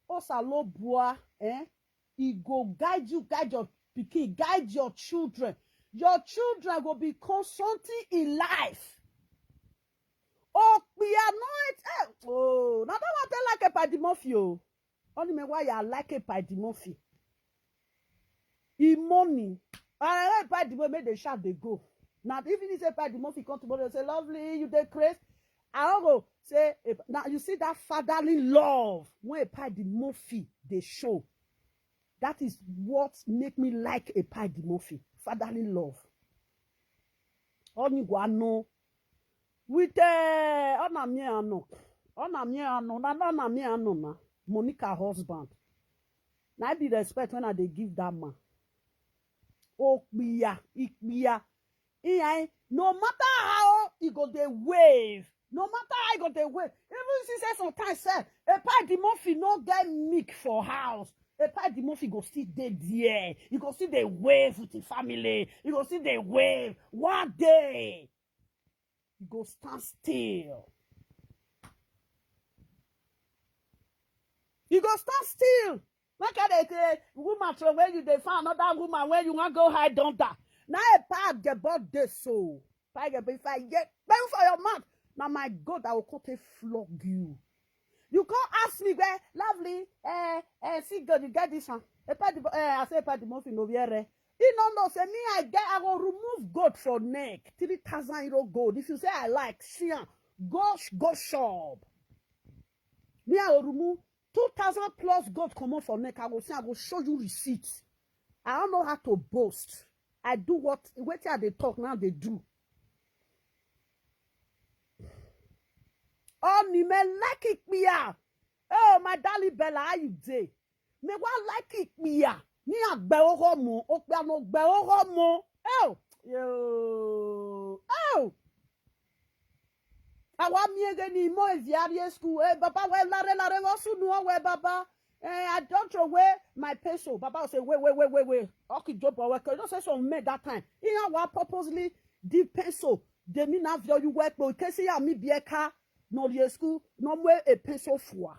Osa lo bua, eh? He go guide you, guide your pikin, guide your children. Your children go become something in life. Oh, we are not. Eh, oh, now that one tell like a pa Eddie Murphy. Oh. Only me why I like a pa Eddie Murphy. E money. I like pa Eddie Murphy make the shot they go. Now even if say pa Eddie Murphy come tomorrow, say lovely, you dey craze. I don't go say eh, now you see that fatherly love when a pa Eddie Murphy they show. That is what make me like a pa Eddie Murphy. Fatherly love. Only go know with uh, Ona me ano. Ona me ano. Na Ona me ano na. Monica husband. Na I be respect when I dey give that man. Okpiya, ikpiya. Iya, no matter how he go dey wave, no matter how he go dey wave. Even she say sometimes say, a pa Eddie Murphy no get milk for house. A pa Eddie Murphy go still dey there. He go still dey wave with his family. He go still dey wave. One day, he go stand still. He go stand still. Make I dey say woman throw where you dey find another woman where you wan go hide under. Na a pa Eddie Murphy dey so. Pa Eddie Murphy, if I get bend for your mouth, na my God I will come take flog you. You come ask me where lovely, eh, eh, see God, you get this one. A pa Eddie Murphy, eh, I say a pa Eddie Murphy no wear eh. He no know say me I get I go remove gold for neck, three thousand euro gold. If you say I like, see am, go sh- go shop. Me I go remove two thousand plus gold comot for neck. I go say I go show you receipt. I don't know how to boast. I do what wetin I dey talk now they do. Oh, ni me like it, Pia. Oh, my darling Bella, how you dey? Me wa like it, Pia. Ni agbe oho mo, okpia no gbe oho mo. Oh, yo. Oh. Awa mi ege ni mo eviarie school. Eh, baba we lare lare wo sunu o we baba. Eh, I don't throw away my pencil. Baba will say, wait, wait, wait, wait, wait. Okay, job work. You know, say some men that time. He had one purposely the pencil. They mean have you work, but in case you me be a car. no ye school, no more a pencil for.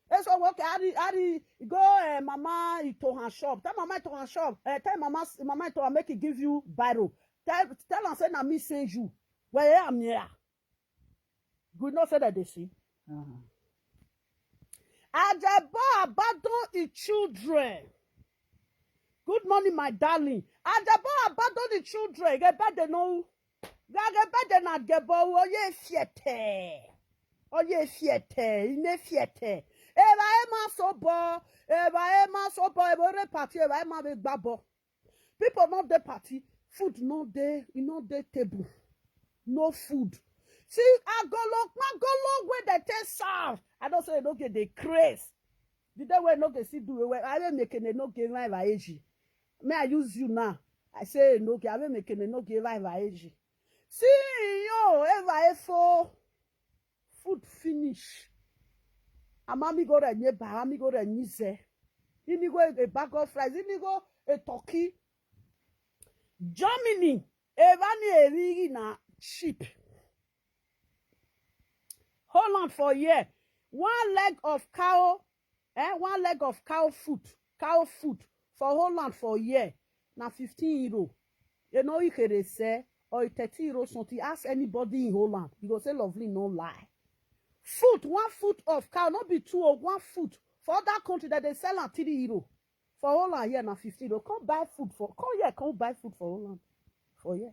And so, okay, Harry, Harry, go uh, Mama Itohan shop. Tell Mama Itohan shop. Uh, tell Mama, Mama Itohan make it give you biro. Tell, tell her say na me send you. Where am here? Good, not say that they see. Uh-huh. Ajabo abandon his children. Good morning, my darling. Ajabo abandon the children. Get back the no. Get back the not get bo. Oh yeah, fiete. Oh yeah, fiete. Ine fiete. Eva ema so bo. Eva ema so bo. Eva re party. Eva ema be gbabo. People not the party. Food not there. E not the table. No food. See, I go look, I go look where they take serve. I don't say no get the craze. The day when no get see do well. I will make it no get my age. May I use you now? I say no get. I will make it no get my age. See yo, ever efo. Food finish. Amami go renye ba, ami go renye ze. Ini go a bag of rice. Ini go a turkey. Germany. Evani erigi na sheep. Holland for here. One leg of cow. Eh, one leg of cow foot. Cow foot for Holland for here. Na fifteen euro. You know, you can say or thirty euro something. Ask anybody in Holland. You go say lovely, no lie. Foot, one foot of cow, not be two or one foot. For other country that they sell at three euro. For Holland here na fifteen euro. Come buy food for, come here, come buy food for Holland. For here.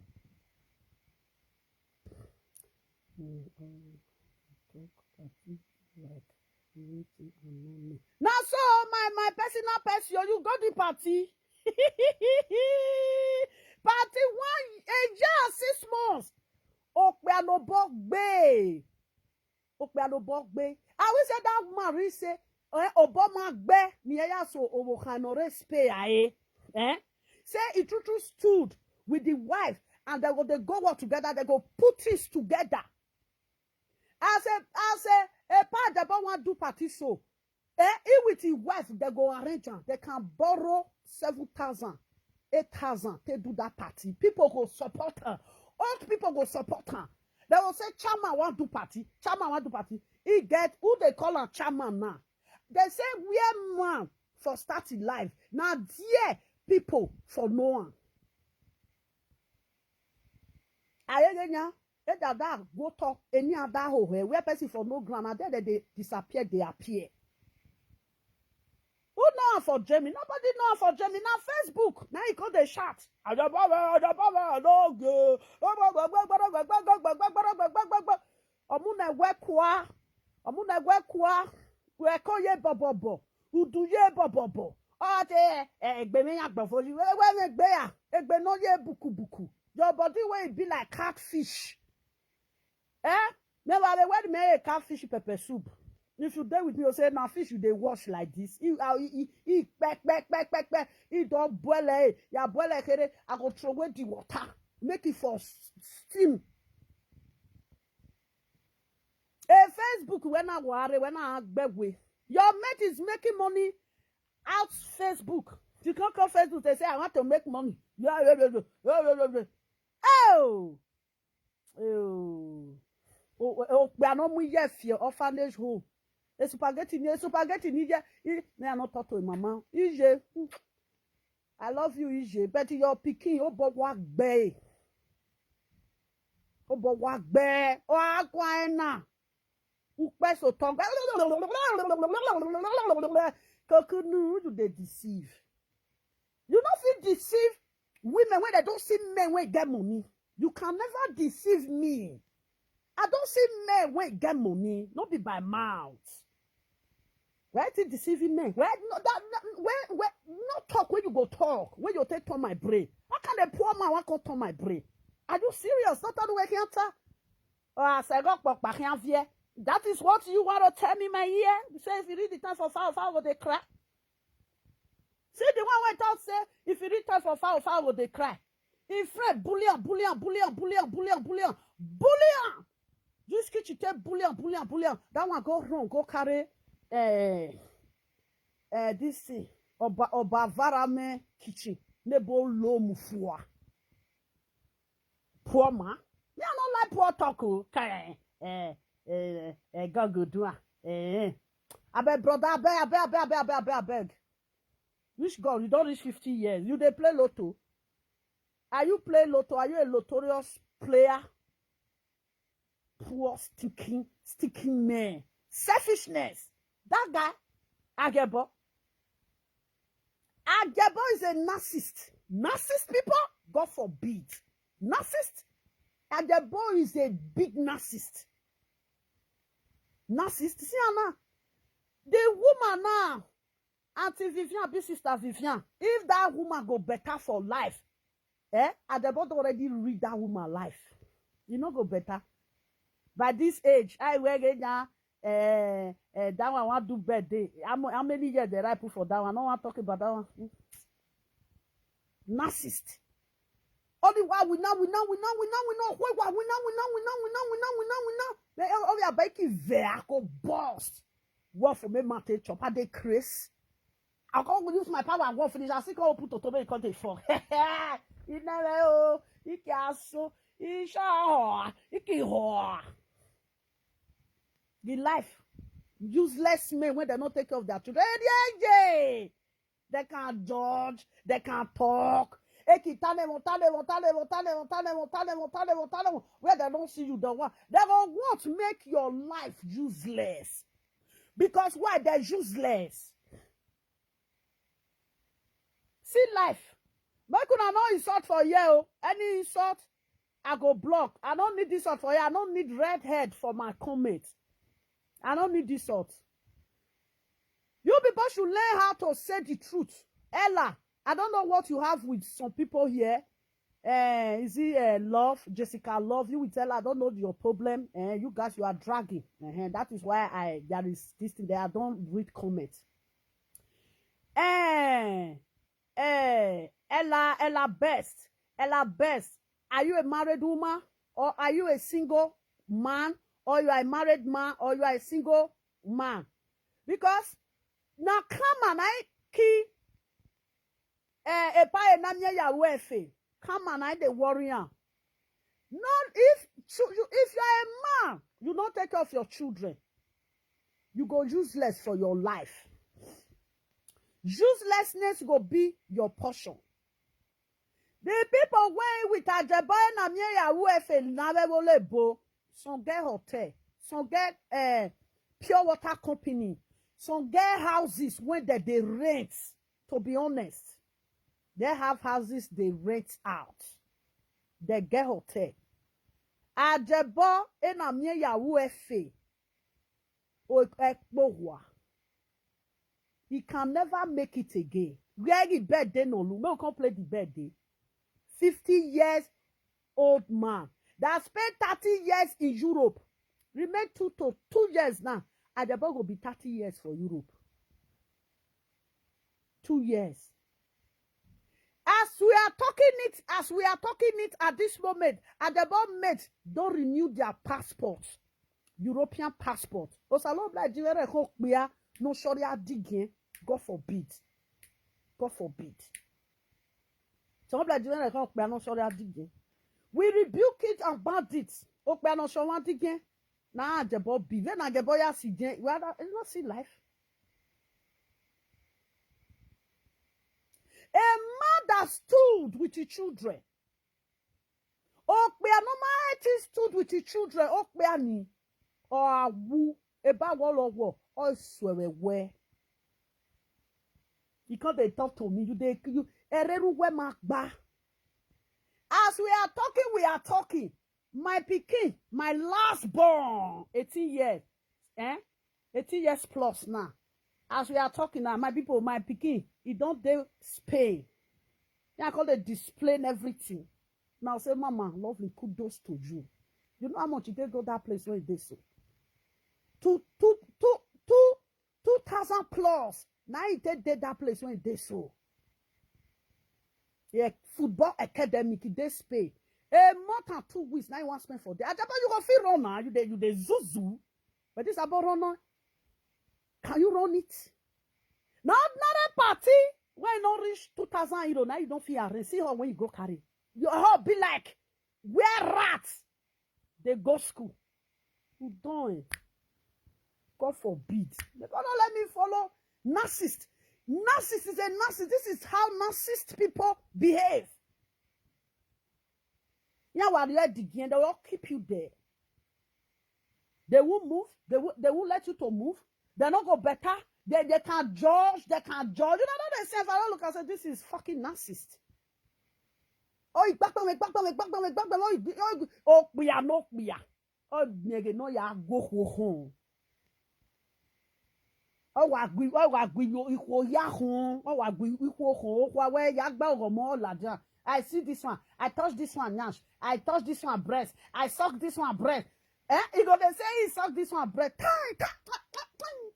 Mm, um, talk, I think, like, wetin I no know. Now so my, my personal person, you go the party. Party one, a year, six months. Okpe anobo gbe. Okpe anobo gbe. I will say that woman really say, eh, Obama gbe, ni eya so owo kano respe aye. Eh? Say he true true stood with the wife and they go, they go work together, they go put things together. As a, as a, a pa Ajabo wan do party so, eh, he with his wife, they go arrange am. They can borrow seven thousand, eight thousand to do that party. People go support her. Old people go support her. They will say, "Chairman wan do party. Chairman wan do party." He get who they call am chairman now. They say where man for starting life. Now there people for no one. Ayegenya, e dada go talk any other ho he where person for no ground and then they disappear, they appear. Who know am for Jamie? Nobody know am for Jamie. Now Facebook, now he call the chat. Omune we kwa, omune we kwa, we ko ye bobobo, udu ye bobobo. Ate egbe me ya gbofo, we we egbe ya, egbe no ye buku buku. Your body wey be like catfish. Eh? Never dey when me a catfish pepper soup. If you dey with me, you say na fish you dey wash like this. You are he he he peck peck peck peck peck. He don boil it. Ya boil it kere. I go throw away the water. Make it for steam. A Facebook when I worry, when I beg we. Your mate is making money out Facebook. You can't call Facebook. They say I want to make money. Yeah, yeah, yeah, yeah, yeah, yeah, yeah. Oh, oh, oh, we are not more yet fear orphanage home. A spaghetti, a spaghetti, ni yeah, me I not talk to mama. Ije, I love you, Ije, but your pikin, oh, but what bay, oh, but what bay, oh, aquina. Ukpe so tongue. Kokunu, you dey deceive. You no fit deceive women when they don't see men when get money. You can never deceive me. I don't see men when get money, not be by mouth. Why is it deceiving men? Why no that no, where where no talk when you go talk when you take turn my brain? How can a poor man want to turn my brain? Are you serious? Not all the way here. Oh, I say go back back here fear. That is what you want to tell me, my ear. You say if you read the time for foul, foul go dey cry. See the one wey talk say if you read time for foul, foul go dey cry. Him friend bully am, bully am, bully am, bully am, bully am, bully am, bully am. This kitchen take bully am, bully am, bully am. That one go run, go carry eh eh this thing. Oba oba varame kitchen. Nebo lo mufua. Poor man. Me I no like poor talk o. Kai eh. eh, eh, God go do am. Eh. Abeg, brother, abeg, abeg, abeg, abeg, abeg, abeg. Which God? You don reach fifty years. You dey play lotto. Are you play lotto? Are you a notorious player? Poor stinking, stinking man. Selfishness. That guy, Agebo. Agebo is a narcissist. Narcissist people, God forbid. Narcissist. Agebo is a big narcissist. Narcissist. See am now. The woman now, Auntie Vivian, big sister Vivian, if that woman go better for life, eh, Agebo don already read that woman life. E no go better. By this age, I wear now, eh, eh, that one wan do birthday. How, mo- how many years dem I put for that one? I no wan talk about that one. Hmm. Narcissist. Only why we now, we now, we now, we now, we now, we now, we now, we now, we now, we now, we now, we now, we now. They all, all their bike is there, I go burst. What for me, man, take chop? I dey craze. I can't use my power and go finish. I still can't put to me, can't take for. You never, oh, you can't so, you sure, you can whore. The life, useless men when they not take care of their children. Hey, yeah, yeah. They can't judge, they can't talk. Eki talemo, talemo, talemo, talemo, talemo, talemo, talemo, talemo. Where they don't see you, the one. They go want make your life useless. Because why? They're useless. See life. Make una no insult for here, oh. Any insult, I go block. I don't need this sort for here. I don't need red head for my comment. I don't need this sort. You people should learn how to say the truth. Ella, I don't know what you have with some people here. Eh, is it, eh, love? Jessica, love. You will tell her, I don't know your problem. Eh, you guys, you are dragging. Eh, that is why I, there is this thing there. I don't read comments. Eh, eh, Ella, Ella Best. Ella Best. Are you a married woman? Or are you a single man? Or you are a married man? Or you are a single man? Because now come on, I key, eh, a pie and I'm your wife. Come on, I the warrior. Not if chil- you, if you're a man, you don't take care of your children, you go useless for your life. Uselessness go be your portion. The people wey with Ajeboye na me Yahoo F A na we wole bo. Some get hotel, some get, eh, pure water company, some get houses wey dem dey rent. To be honest, they have houses they rent out. They get hotel. Ajeboye na me Yahoo F A. O ekpohua. He can never make it again. Where the bed dey no look. Make we come play the bed dey. Fifty years old man that spent thirty years in Europe. Remain two to two years now. Ajeboye go be thirty years for Europe. Two years. As we are talking it, as we are talking it at this moment, Ajeboye mate don't renew their passport. European passport. Osalo obla jivere ko kpia no shori adigin. God forbid. God forbid. So obla jivere ko kpia no shori adigin. We rebuke it and ban it. Okpia no shori adigin. Na Ajeboye be. Then Ajeboye ya si jen. We are not, it's not see life. A man that stood with his children. Okpia no man it stood with his children. Okpia ni. Or awu. Eba wo lo wo. Or swewe we. You can't dey talk to me. You dey you ereru we ma gba. As we are talking, we are talking. My pikin, my last born, eighteen years. Eh? Eighteen years plus now. As we are talking now, my people, my pikin, he don't dey Spain. Yeah, I call it displaying everything. Now say, Mama, lovely, kudos to you. You know how much you take go that place when they so. Two, two, two, two, two thousand plus. Now he take dey that place when they so. Yeah, football academic, he dey Spain. A month and two weeks, now you want spend for there. Ajeboye, you go feel run now. You dey, you dey zuzu. But this about run now. Can you run it? Now, another party when you don't reach two thousand euro, now you don't feel arrange. See how when you go carry. Your heart be like where rats they go school. You don't. God forbid. They gonna let me follow narcissist. Narcissist is a narcissist. This is how narcissist people behave. Yeah, while you're digging, they will keep you there. They won't move. They will, they won't let you to move. They no go better. They, they can judge. They can judge. You know what they say? If I don't look, I say, "This is fucking narcissist." Oh, ìgbàgbọ́ mi, ìgbàgbọ́ mi, ìgbàgbọ́ mi, ìgbàgbọ́ mi. Oh, ìgbì-, oh, ìgbì-, oh, pia, no, pia. Oh, nigga, no, ya go, ho, ho. Oh, wa gui, oh, wa gui, yo, iko, ya, ho. Oh, wa gui, iko, ho. Oh, wa, we, ya, gba, oh, mo, la, ja. I see this one. I touch this one, nash. I touch this one, breast. I suck this one, breast. Eh? He go, they say he suck this one, breast. Tie, tie, tie, tie, tie.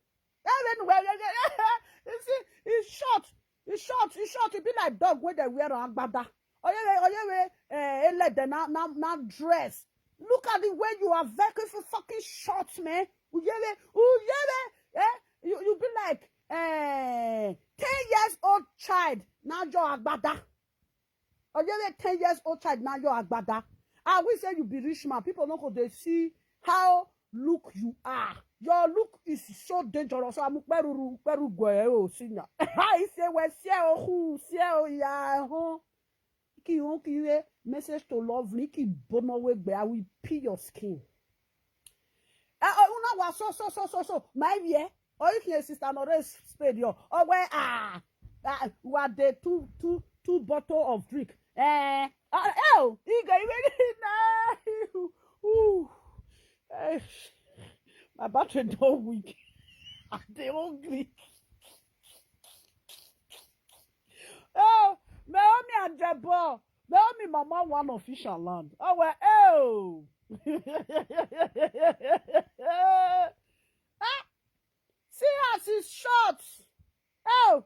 Everywhere, yeah, yeah, yeah. You see, it's short. It's short. It's short. It be like dog when they wear on agbada. Oh, yeah, oh, yeah, eh, eh, let them now, now, now dress. Look at the way you are very fucking short, man. Oh, yeah, oh, yeah, eh? You, you be like, eh, ten years old child. Now your agbada. Oh, yeah, ten years old child. Now your agbada. I will say you be rich man. People no go, they see how look you are. Your look is so dangerous. So I'm peru, peru, oh, senior. I say, "Well, see, oh, who, see, oh, yeah, oh." Ki, oh, ki, eh, message to lovely, ki, bono, we, I will peel your skin. Eh, oh, una wa so, so, so, so, so. My, yeah. Oh, if your sister no raise spade, yo. Oh, where, ah, ah, what the two, two, two bottle of drink. Eh, ah, oh, he go, he go, nah. Ooh. Eh, my battery don't weak. I dey hungry. Oh, Naomi Ajebo. Naomi mama one official land. Oh, well, oh. Ah, see as it's short. Oh.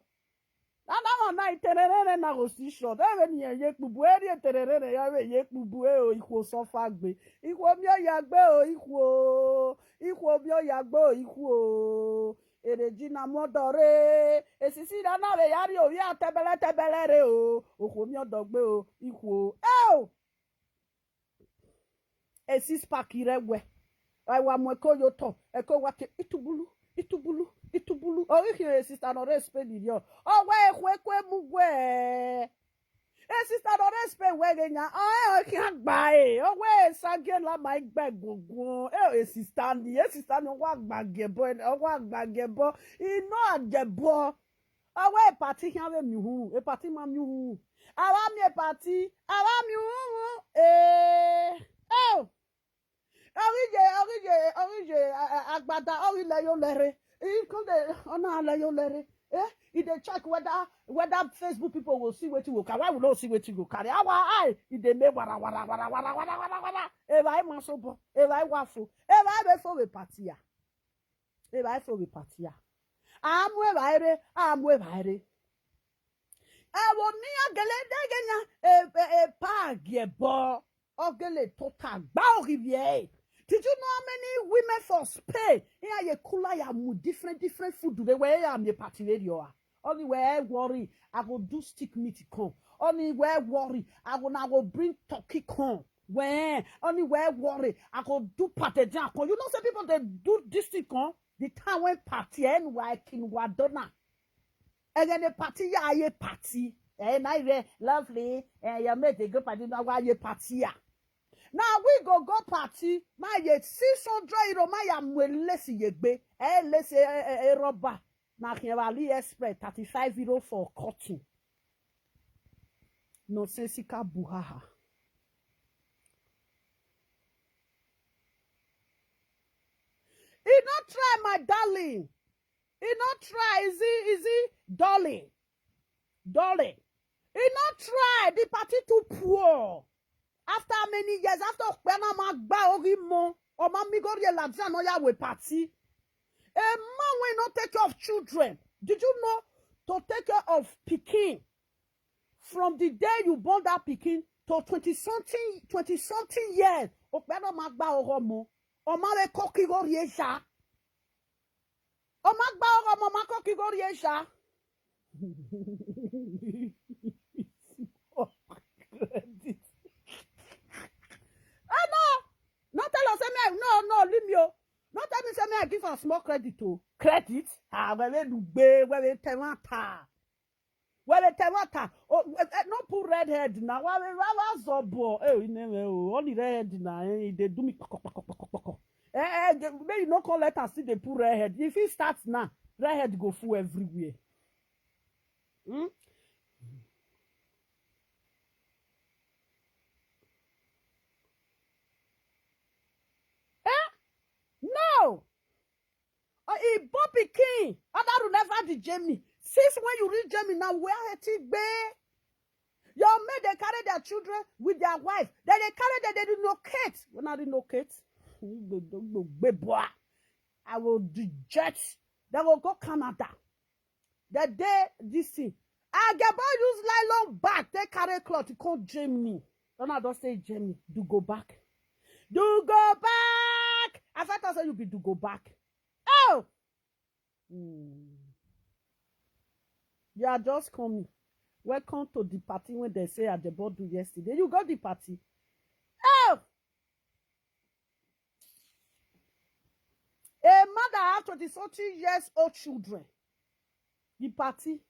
Na that one na iterere na go see short. Ebe ni ye kpubu eri iterere ya we ye kpubu e o ikwo sofa gbe. Ikwo mi o ya gbe o ikwo. Ikwo mi o ya gbe o ikwo. Ere ji na modore. Esisi na na we yari o ya tebele tebele re o. Okwo mi o dogbe o ikwo. Oh. A six pack rẹ wẹ. Ẹ wa mu ẹkọ yo tọ, ẹkọ wa ke itubulu, itubulu, itubulu. Orí kì í sister nọ rẹ spend yọ. Ọwọ́ ẹ̀kọ́ ẹ̀kọ́ ẹ̀ mú wẹ̀. Ẹ sister nọ rẹ spend wẹ̀ rẹ yàn. Ọ̀ ẹ̀ kì í gbà ẹ̀. Ọwọ́ ẹ̀ ságé la máa gbẹ gbọ̀ngbọ̀n. Ẹ̀ ẹ̀ sister ni, ẹ̀ sister ni ọwọ́ àgbà gẹ̀bọ, ọwọ́ àgbà gẹ̀bọ. Iná àjẹbọ. Ọwọ́ ẹ̀ pàtí kí wọ́n mi hù. Ẹ̀ pàtí máa mi hù. Àwa mi ẹ̀ pàtí. Àwa mi hù hù. Ẹ̀ ẹ̀ o. Orije, orije, orije, a-, a-, agbada, orile yo lere. He come dey, ona le yo lere. Eh? He dey check whether, whether Facebook people will see wetin go carry. Why we no see wetin go carry? Our eye, he dey make wara, wara, wara. Eva e maso bo, eva e wafo, eva e be for we party ya. Eva e for we party ya. Amu eva ere, amu eva ere. Ewo ni agele degenya, e, e, e, pa giebo. Ogele tota gba ogibie. Did you know how many women for Spain? Here you kula ya mu different, different food. They were ya me party radio. Only where worry, I go do stick meat come. Only where worry, I go, I go bring turkey come. When only where worry, I go do pate come. You know, some people they do this thing come. The time when party and why kin wadona. And then the party ya ye party. Eh, na ye lovely. Eh, your mate they go party na wa ye party ya. Now we go go party. My ye six hundred euro. My ya mwe lesi ye gbe. Eh, lesi eh, eh, eh, rubber. Na here AliExpress thirty-five euro for cotton. Nonsensical buhaha. He not try, my darling. He not try. Is he? Is he? Darling. Darling. He not try. The party too poor. After many years, after Okpena Magba Ogimo, Oma Migori Ladra no ya we party. A man will not take care of children. Did you know to take care of pikin? From the day you born that pikin to twenty something, twenty something years, Okpena Magba Ogomo, Oma we koki go riesha. Oma gba ogo mo ma koki go riesha. Credit. Oh no, not tell Say me, no, no, leave me. Oh. No tell me say me I give her small credit. Oh, credit? Ah, where we do gbe, where we tell her ta. Where we tell her ta. Oh, eh, eh, no put red head now. Why we why why zobo? Eh, you never oh, only red head now. Eh, they do me koko koko koko koko. Eh, eh, they- make you no call letter still they put red head. If it starts now, red head go full everywhere. Hmm? Eh? No. Uh, Igbo pikin, Adaru never the Jamie. Since when you reach Jamie now, where he take be? Your men they carry their children with their wife. Then they carry them, they relocate. When I relocate, I will reject. They will go Canada. The day this thing, Agebo use nylon bag, they carry cloth, you can't Jamie. Don't I don't say Jamie, do go back. Do go back. I thought I said you be do go back. Oh, Hmm. You are just coming. Welcome to the party when they say Ajebo do yesterday. You got the party. Oh! A mother have twenty something years old children. The party,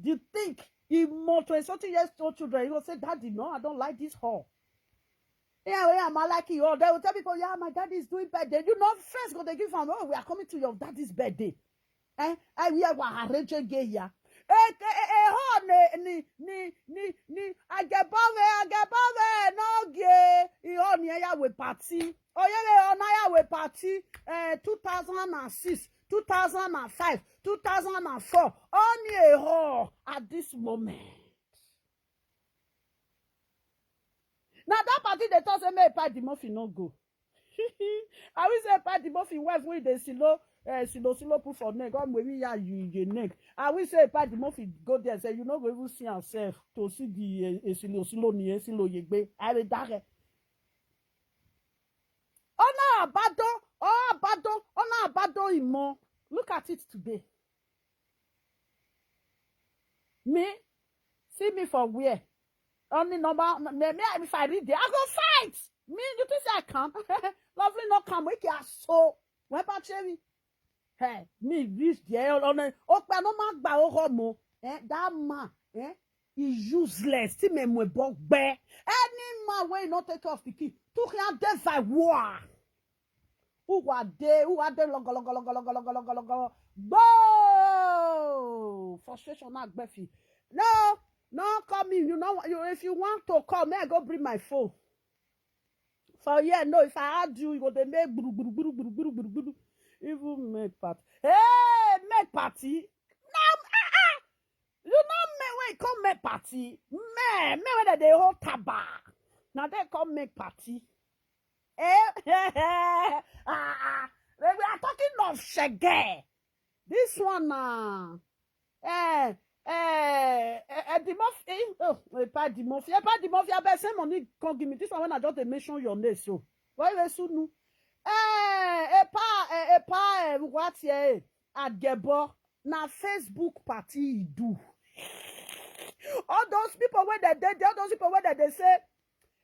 the think, he more twenty something years old children. He will say, "Daddy, no, I don't like this hall." Yeah, yeah, I like it. Or they will tell people, "Yeah, my daddy is doing birthday." You know, first go they give him, "Oh, we are coming to your daddy's birthday." Eh? I we are arranging gay here. Eh, eh, eh, eh, ho, ni, ni, ni, ni, ni, agebove, agebove, no gay. Iho ni ya we party. Oh, yeah, yeah, oh, na ya we party. Eh, two thousand and six, two thousand and five, two thousand and four. Only a ho at this moment. Now that party they talk say make Epa Dimofi no go. I will say Epa Dimofi wife wey dey silo eh, silo silo put for neck. Come wey ya you your neck. I will say Epa Dimofi go there say you no go even see yourself to see the eh, eh, silo silo ni eh, silo yegbe. I will die. Ona abado, oh abado, ona abado imo. Look at it today. Me, see me for where? Only number, me, me, if I read there, I go fight. Me, you think say I can? Lovely no come, we can so. When about Cherry? Hey, me reach there on a, oh, but no man, but oh, homo. Eh, that man, eh, is useless. See me, my bog bear. Any man wey not take off the key, took him death by war. Who are they? Who are they? Logo, logo, logo, logo, logo, logo, logo. Boo! Frustration not Befi. No, no, call me. You know, you, if you want to call me, I go bring my phone. For yeah, no, if I add you, you go to make buru, buru, buru, buru, buru, buru, buru. Even make party. Hey, make party. Now, ah, ah. You know me when come make party. Me, me when they hold taba. Now they come make party. Eh? Ah, ah. We are talking of shege. This one now. Eh, eh, eh, eh, the mafia. Eh, oh, eh, pa the mafia. Eh, pa the mafia. I bet send money come give me. This one when I just dey mention your name so. Why you sunu? Eh, eh, pa, eh, eh, pa, eh, what eh? Agebo. Na Facebook party he do. All those people when they, they, they all those people when they, they say,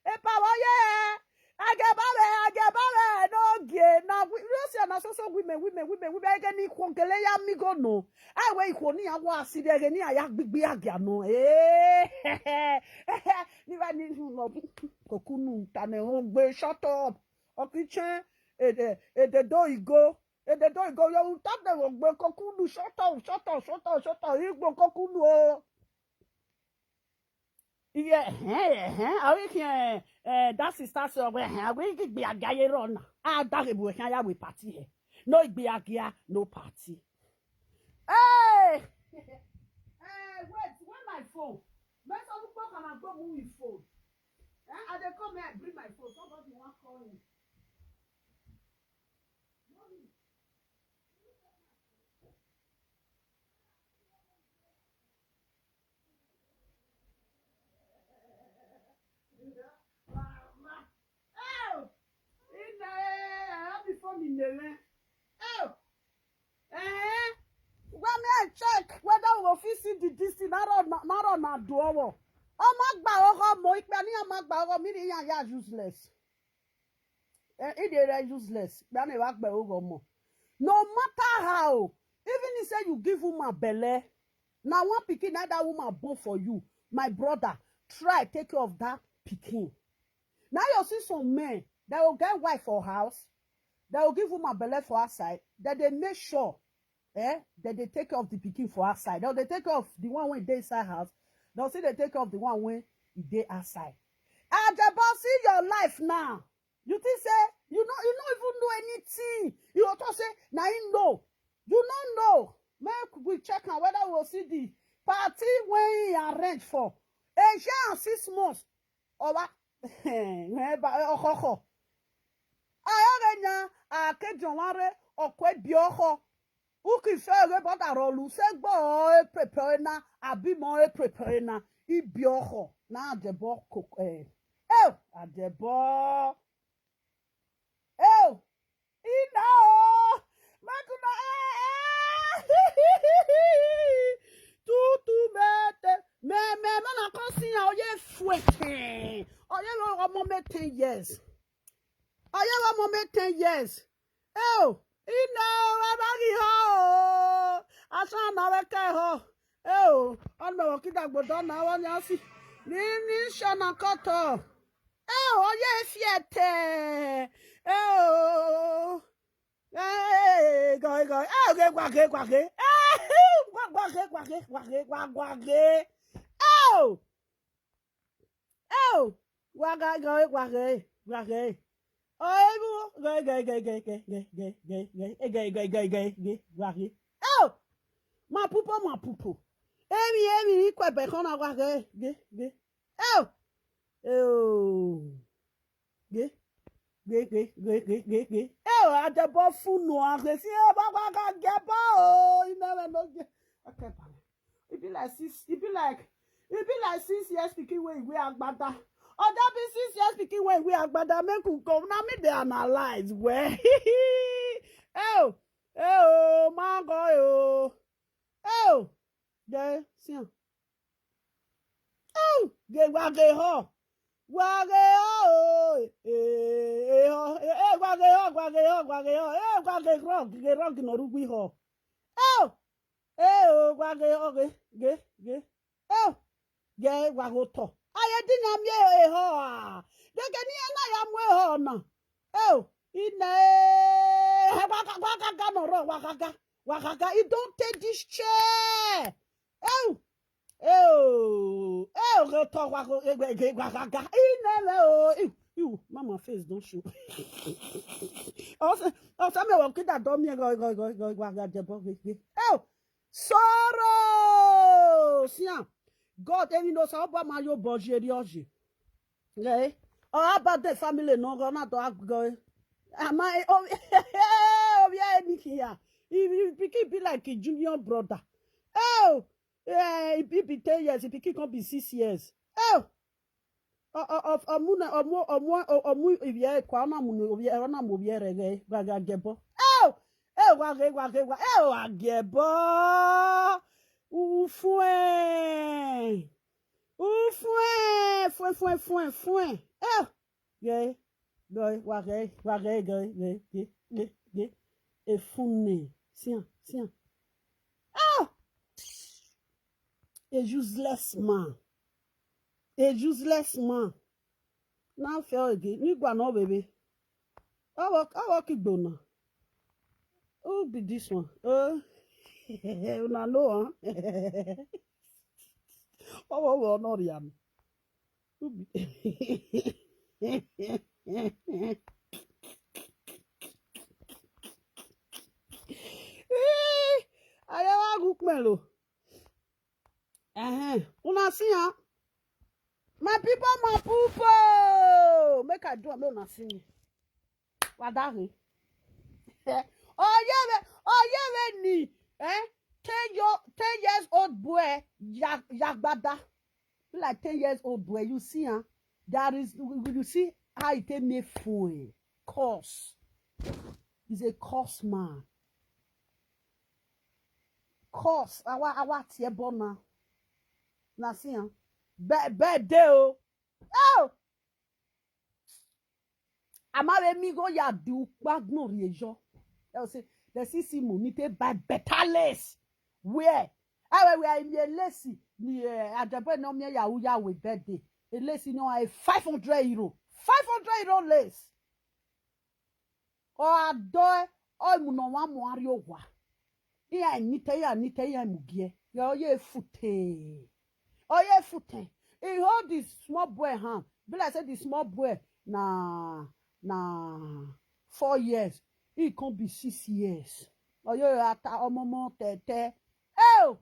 "Epa, oh yeah, agebawe, agebawe, no gay." Now we, we see na so so women, women, women, women. Again, ni kwongele ya mi go no. I we ikwo ni awa si de again ni aya gbigbi agia no. Eh, ni wa ni no kokunu tane ogbe shut up. Okichen, eh, eh, eh, the door you go. Ede don go yo tap dem go gbe kokulu, shut up, shut up, shut up, shut up. Igbo kokulu o. Yeah, eh, eh, eh. Awi ki eh, eh, that sister so we eh, awi ki gbe agaye run. A da ke bu eh ya we party eh. No gbe agia, no party. Hey! Eh, wait, where my phone? Make some people come and go move his phone. Eh, I dey come here, bring my phone. Somebody wan call me. When me I check whether we go fit see the this thing, na run na run na do owo. Ọmọ gba ọkọ mo ipe ni ọmọ gba ọkọ mi ni yan ya useless. Eh, e dey useless. Gbani wa gbe ogo mo. No matter how, even if say you give woman belle, na one pikin na that woman born for you. My brother, try take care of that pikin. Now you see some men, they will get wife for house, they will give woman belle for outside, that they make sure eh, that they take care of the pikin for outside. Or they take care of the one wey dey inside house. They say they take care of the one wey e dey outside. Ajebo, see your life now. You think say you no you no even know anything. You go talk say na him know. You no know. Make we check am whether we go see the party wey he arrange for. A year and six months. Owa. Okoko. Ayagenya akejonware okwe bioko. Uki fe ege bada rolu se gbo e prepare na abi mo e prepare na ibioko na Ajebo koko eh. Eh, Ajebo. Eh, ina o. Make una eh eh. Tutu mete. Me me me na kosi ya oye fuete. Oye lo omo me ten years. Oye lo omo me ten years. Eh o. Ina o, abaghị ihe o. Asa na weke ho. Eh o, ọ na waki da gbodo na wa nya si. Ni ni sha na koto. Eh o, ye fiete. Eh o. Eh, go go. Eh, ge gwa ge gwa ge. Eh, gwa gwa ge gwa ge gwa ge gwa gwa ge. Eh o. Oh, waga go waga waga. Oh, go go go go go go go go go go go go go go go waga. Oh, ma pupo ma pupo. Emi emi ikwe be kona waga ge ge. Oh, oh, ge ge ge ge ge ge ge. Oh, Ajebo funu age si e ba waga ge ba o. You never know. Okay, e be like six e be like e be like six years pikin wey e wear agbada. Oda be six years pikin wey e wear agbada make we come na me dey analyze well. Oh, oh, my God, oh, oh, yeah, see am. Oh, ge wa ge ho, wa ge ho, eh, eh, ho, eh, eh, wa ge ho, wa ge ho, wa ge ho, eh, wa ge wrong, ge wrong no rugbi ho. Oh, eh, oh, wa ge ho, ge, ge, ge. Oh, ge wa go to. Aye di na mi e ho a. De ke ni na ya mu e ho na. Oh, ina e. Wa ga ga ga no ro, wa ga ga. Wa ga ga. You don't take this chair. Oh, oh, oh, go to wa go e gbe gbe wa ga ga. Ina le o. Ew, ew, mama face don show. Ose, ose me wa kida do mi go go go go wa ga Ajebo gbe gbe. Oh, sorrow. Sian. God, emi no sa oba ma yo boje ri oje. Eh? Oh, about the family no go na to ago. Ama o o ya emi kiya. He pikin be like a junior brother. Oh, yeah, he be ten years, he pikin come be six years. Oh, ọmụ na ọmụ ọmụ ọmụ ibie kwa na mụ na obie na mụ obie rege gwaga Ajebo. Oh, eh, gwaga gwaga gwa eh, Ajebo. Ufue. Ufue, fue fue fue fue. Eh, ge, ge, wa ge, wa ge ge ge ge ge ge. Efune. Sian, sian. Ah! A useless man. A useless man. Now fail again. Ni gwa no baby. Awo awo kigbo na. Who be this one? Uh, una know, huh? Owo wo no ri am. Who be? Aye wa gu pelo. Eh, una see am? My people, my people. Make I do am, make una see me. Wadahi. Oyere, oyere ni, eh? Ten, yo, ten years old boy, ya, yagbada. Be like ten years old boy, you see, huh? There is, you see how he take me fool. Curse. He's a curse man. Curse. Awa, awa, tie bona. Na see, huh? Be, be de o. Oh! Ama we mi go ya di ukpa gno riejo. They will say, the C C money take buy better lace. Where? Awe we are in the lace. Ni eh, Ajabo no me ya uya we birthday. A lace no a five hundred euro. Five hundred euro lace. O ado o mu no wa mo ari owa. Iya ni te ya ni te ya mu gie. Ya oye fute. Oye fute. He hold this small boy hand. Be like say the small boy na na four years. He come be six years. Oye ata omomo tete. Oh!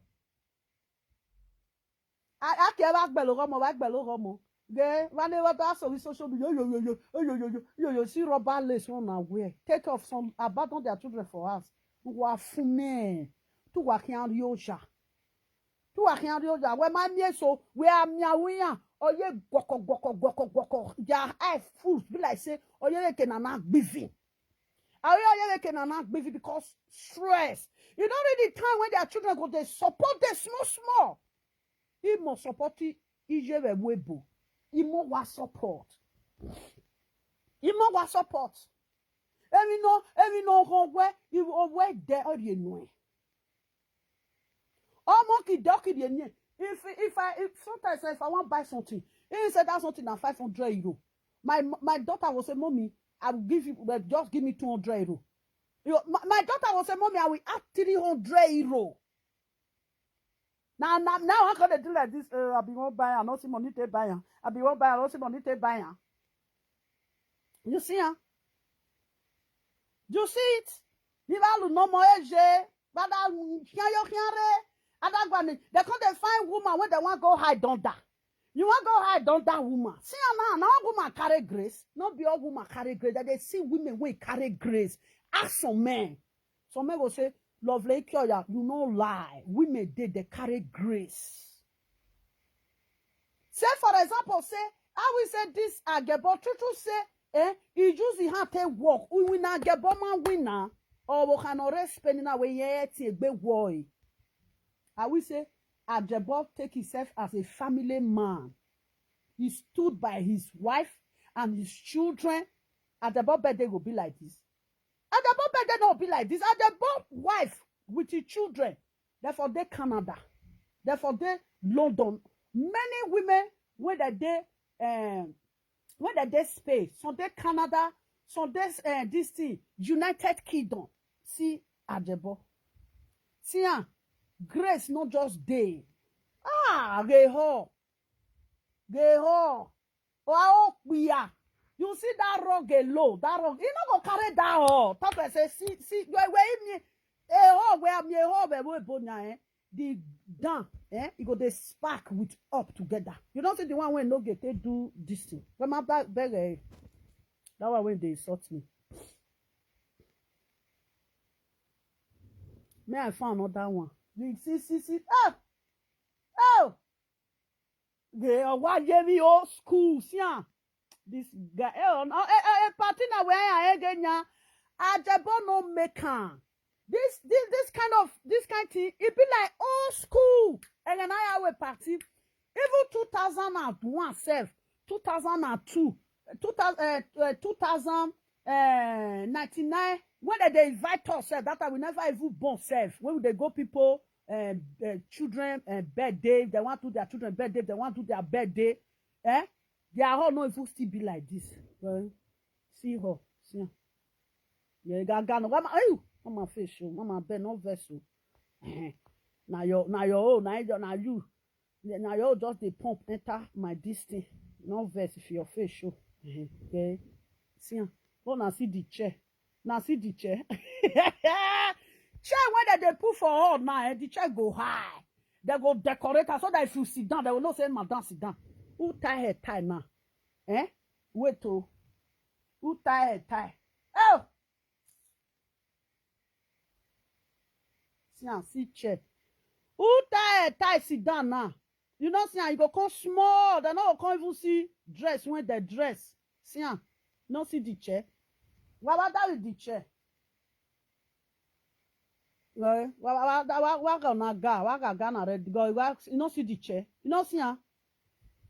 Ake wa gbelo romo wa gbelo romo. Ge wa ne wa da so social media yo yo yo yo yo yo yo yo yo see rubber lace on na wear. Take off some abandon their children for house. Wa fune. Tu wa kian rioja. Tu wa kian rioja. We ma mi so we a mi awiya. Oye goko goko goko goko. Their eye full be like say oye ke na na gbivin. Oye oye ke na na gbivin because stress. You don't read the time when their children go they support the small small. He must support Ijebe Webo. He must wa support. He must wa support. Emi no, emi no ho we, he o we de ori enu. Omo ki doki de ni. If if I if sometimes if I want buy something, he said that something na five hundred euro. My my daughter will say, "Mommy, I will give you, but just give me two hundred euro." You know, my, my daughter will say, "Mommy, I will add three hundred euro." Now, now, now I gonna do like this. Uh, I be one buyer, I don't see money to buy am. I be one buyer, I don't see money to buy am. You see, huh? You see it? Ni ba lu no more eje. But that can you can re. And that one, they come they find woman when they want go hide under. You want go hide under woman. See her now. Now woman carry grace. Not be all woman carry grace. That they see women wey carry grace. Ask some men. Some men go say, "Lovely Kyoya, you no lie. Women dey they carry grace." Say for example, say I will say this Agebo true true say eh he use the hand take work. We win Agebo man winner. Or we can already spending away yet a gbe war. I will say Agebo take himself as a family man. He stood by his wife and his children. Agebo birthday go be like this. Agebo birthday no be like this. Agebo wife with his children. Therefore, they Canada. Therefore, they London. Many women when they dey um, when they dey Spain, some dey Canada, some dey uh, this thing, United Kingdom. See Ajebo. See am, grace no just dey. Ah, reho. Reho. Wow, yeah. You see that rock alone, that rock, you no go carry that all. Talk like say, see, see, where, where me, a hole, where me, a hole, where we bonya, eh? The down, eh? It go they spark with up together. You don't see the one when no get they do this thing. When my back beg, eh? That one when they insult me. May I found another one. You see, see, see, ah, oh. They are why me old school, yeah. This guy, eh, oh, no, eh, eh, eh, party na where I again, yeah. Ajebo no make am. This, this, this kind of, this kind thing, it be like old school. And then I have a party. Even two thousand and one self, two thousand and two, two thousand, uh, uh, two thousand, uh, ninety-nine, when they, they invite us, sef, that time we never even born self. When they go people, uh, uh, children uh, birthday, they want to their children birthday, they want to their birthday. Eh? Their hall no even still be like this. Well, see her, see her. Yeah, you got Ghana. Why my, hey, on my face show, on my bed, no vessel. Now your, now your own, now your, now you. Now your own just the pump enter my this thing. No verse if your face show. Okay. See her. Oh, now see the chair. Now see the chair. Chair where they put for all now, eh? The chair go high. They go decorate her so that if you sit down, they will not say, "Madam, sit down." Who tie her tie now? Eh? Wait oh. Who tie her tie? Oh! See am, see chair. Who tie her tie sit down now? You know, see am, you go come small. They no go come even see dress when they dress. See am, no see the chair. Why, why that with the chair? Why, why, why, why, why, why, why, why, why, why, why, why, why, why, you no see the chair? You no see am?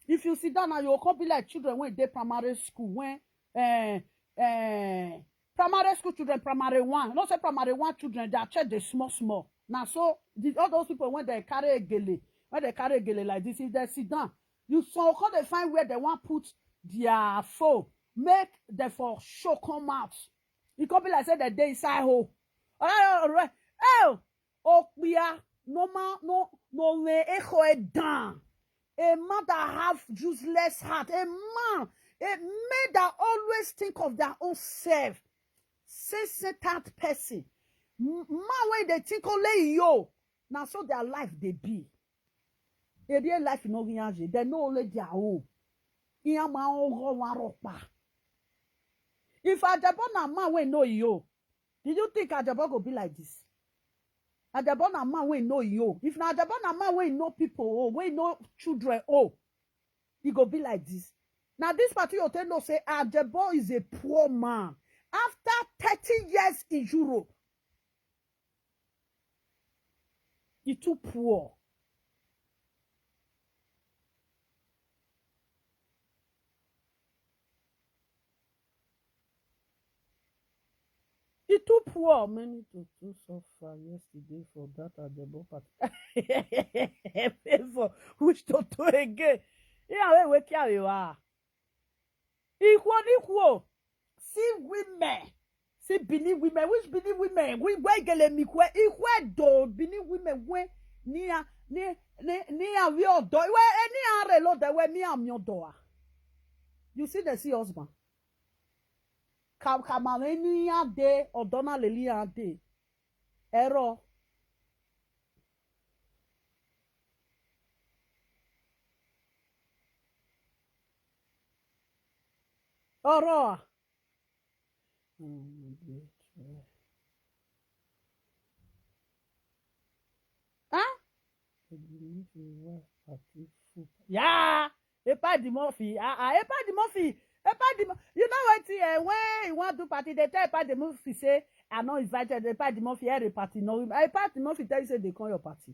If you sit down now, you go come be like children when they primary school, when, eh, eh, primary school children, primary one. You know say primary one children, their chest dey small small. Na so the, all those people, when they carry egele, when they carry egele like this, if they sit down, you so come dey find where they wan put their phone, make dem for show come out. E come be like say dem dey inside hole. Alright, alright. Oh, Okpia, no man, no, no man, echo it down. A man that have useless heart, a man, a men that always think of their own self. Say, say that person. M-, man wey dey think only yo. Na so their life dey be. A real life no real. They know only their own. Iya ma ogo waropa. If Ajabo na man wey know yo, did you think Ajabo go be like this? Ajabo na man wey know yo. If na Ajabo na man wey know people, oh, wey know children, oh, e go be like this. Now this party you tell know say Ajabo is a poor man. After thirty years in Europe, e too poor. E too poor. Many to too suffer yesterday for that Ajabo party. Favor, which to do again? Yeah, we wake you are. Equal, equal. See women. See Benin women. Which Benin women? We wegele mi kwe. Equal do Benin women we. Nia, ni, ni, nia we odo. We, eh, nia re lo de we mi am your door. You see the see husband. Come, come on, any day or dona lily day. Error. Error. Huh? Yeah. Epa the Murphy. Ah, ah, Epa the Murphy. Epa the Mo-, you know what? Eh, when you want to party, they tell Epa the Murphy say, "I not invited." Epa the Murphy, every party. No, Epa the Murphy tell you say they call your party.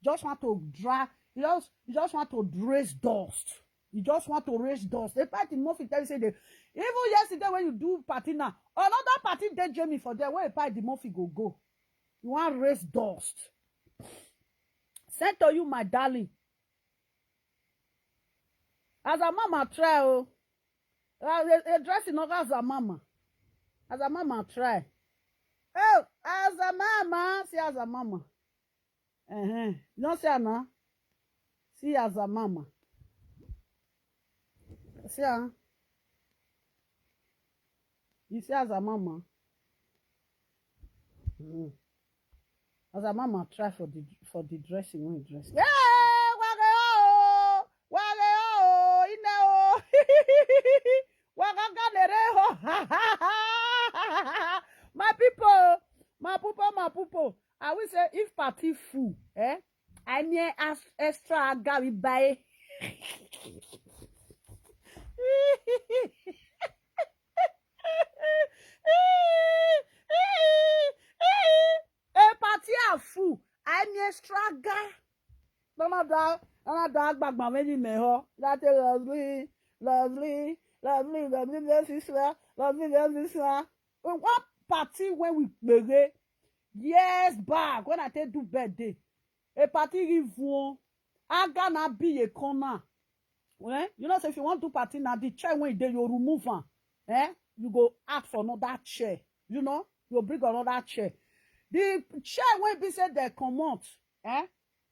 Just want to drag. You just, you just want to raise dust. You just want to raise dust. Epa the Murphy tell you say they. Even yesterday when you do party now, another party dey Jamie for there where Epa the Murphy go go. You want raise dust. Send to you, my darling. As a mama try, oh. As a, a dressing, not as a mama. As a mama try. Oh, as a mama, see as a mama. Uh-huh. You don't see her now? See as a mama. See her? You see as a mama? Mm. As a mama try for the, for the dressing when you dress. Yeah, wage oh, wage oh, ine oh. Wagaga nere ho. My people, my people, my people. I will say if party full, eh? I mean as extra agabi buy. A party are full. I mean extra ga. Nana da, nana da agbagba meji meho. That is lovely, lovely, lovely, lovely, very sister, lovely, very sister. We one party when we bere years back when I take do birthday. A party give one. Aga na be a corner. Eh? You know, say if you want to party now, the chair when they you remove am, eh? You go ask for another chair. You know, you bring another chair. The chair when be say they comot, eh?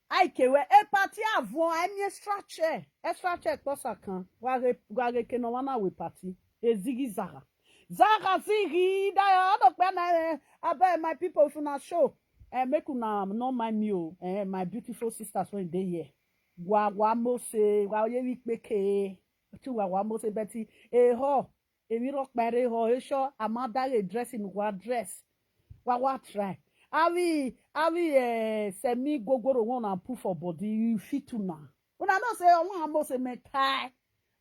I can wear a party have one, I mean extra chair. Extra chair, plus I can. Wage, wage ke no wana we party. A ziggy zaga. Zaga ziggy, da ya, I don't know, eh, I bet my people if una show. Eh, make una no mind me, oh. Eh, my beautiful sisters when they here. Wa, wa mo se, wa ye wi peke. Tu wa, wa mo se Betty. Eh, ho. Emi ro pere ho, e sure, Amanda ye dress in wa dress. Wa, wa try. Avi, avi, eh, semi gogoro one and put for body, you fit to now. Una know say, I want mo se me tie.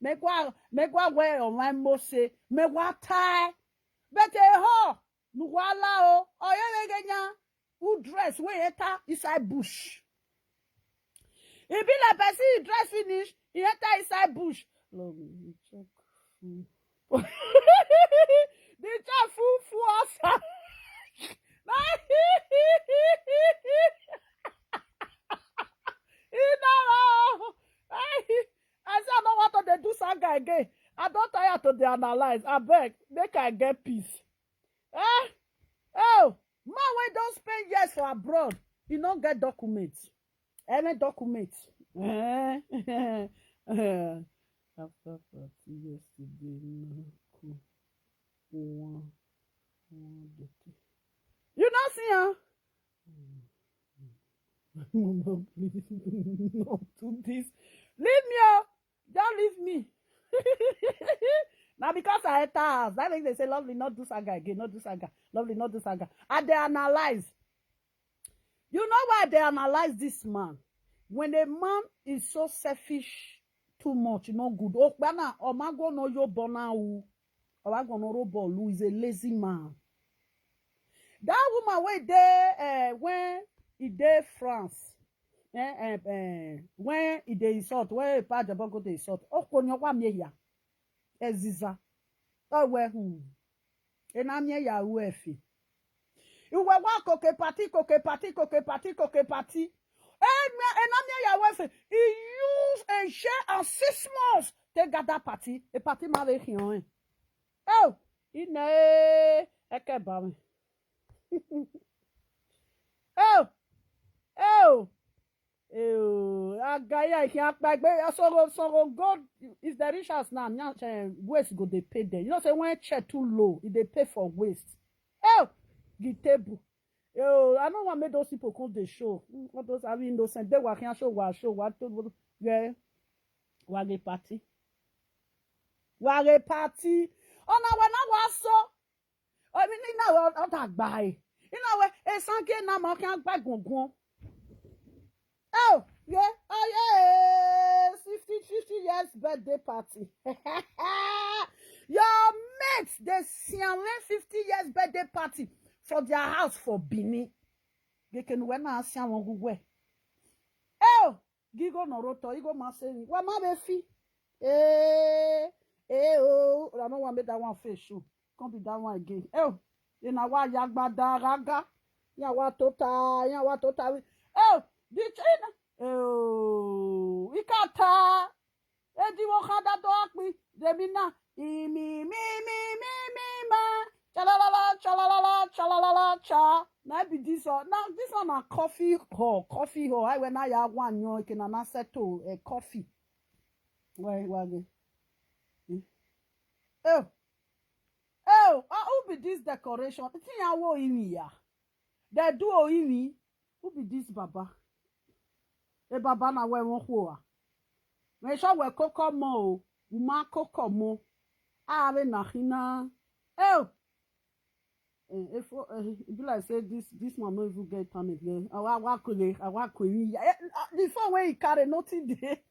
Me kwa, me kwa wear on my mo se, me wa tie. But eh, ho, nu wa la o, o ye we genya. Who dress wey enter inside bush? E be like person e dress finish, e enter inside bush. Lord, we check. Mm. He just full full outside. He never. I say I don't want to dey do saga again. I don't tire to dey analyze. I beg, make I get peace. Eh? Oh, man, we don't spend years for abroad. You don't get documents. Any documents? Eh? After party yesterday, no cool. One, one, two. You not see, huh? Mama, please, not do this. Leave me, oh. Don't leave me. Now because I enter house, that make they say, "Lovely, not do saga again, not do saga. Lovely, not do saga." And they analyze. You know why they analyze this man? When a man is so selfish too much, no good. Okpana, Omago no yo bona u. Omago no robolu is a lazy man. That woman wey dey, eh, when he dey France, eh, eh, eh, when he dey insult, when Pajabo go dey insult, Okonyo wa me ya. Eziza. Owe, hmm. Enamie ya uefi. Iwe wa koke party, koke party, koke party, koke party. Ena-, enamie ya uefi. He use a year and six months to gather party. A party ma ve hion. Oh, ine, eke ba mi. Oh, oh, oh. Agaya, he akpagbe, so, so God, if the rich house now, now, eh, waste go dey pay them. You know, say when chair too low, if they pay for waste. Oh, the table. Oh, I don't want make those people come the show. Mm, all those are innocent. They were here show, wa show, wa to, yeah. Wa the party. Wa the party. Oh, now when I was so, I mean, you know, what I buy. You know, what? It's something now, I can't buy gungun. Oh, yeah, oh, yeah. Fifty, fifty years birthday party. Your mates, they sianle fifty years birthday party for their house for Benin. They can wear now, sian one good way. Oh, gigo no roto, igo maseni. Wa ma be fi. Eh, eh, oh, I don't want make that one face show. Can't be that one again. Oh, you know what? Yagba da raga. Ya wa tota, ya wa tota. Oh, the China. Oh, ikata. Edi wo kada do akpi. Demina. Imi, mi, mi, mi, mi, ma. Chalalala, chalalala, chalalala, cha. Now be this one. Now this one na coffee hall, coffee hall. I when I have one, you can na settle a coffee. Why, why again? Hmm? Oh, oh, ah, who be this decoration? It's in our in here. They do o ini. Who be this baba? E baba na we won ho a. Me sure we koko mo o. Uma koko mo. A we na hina. Oh. Eh, if, eh, e be like say this, this man no even get talent. Eh, awa, awa kule, awa kule. Eh, ah, the phone wey he carry, nothing dey.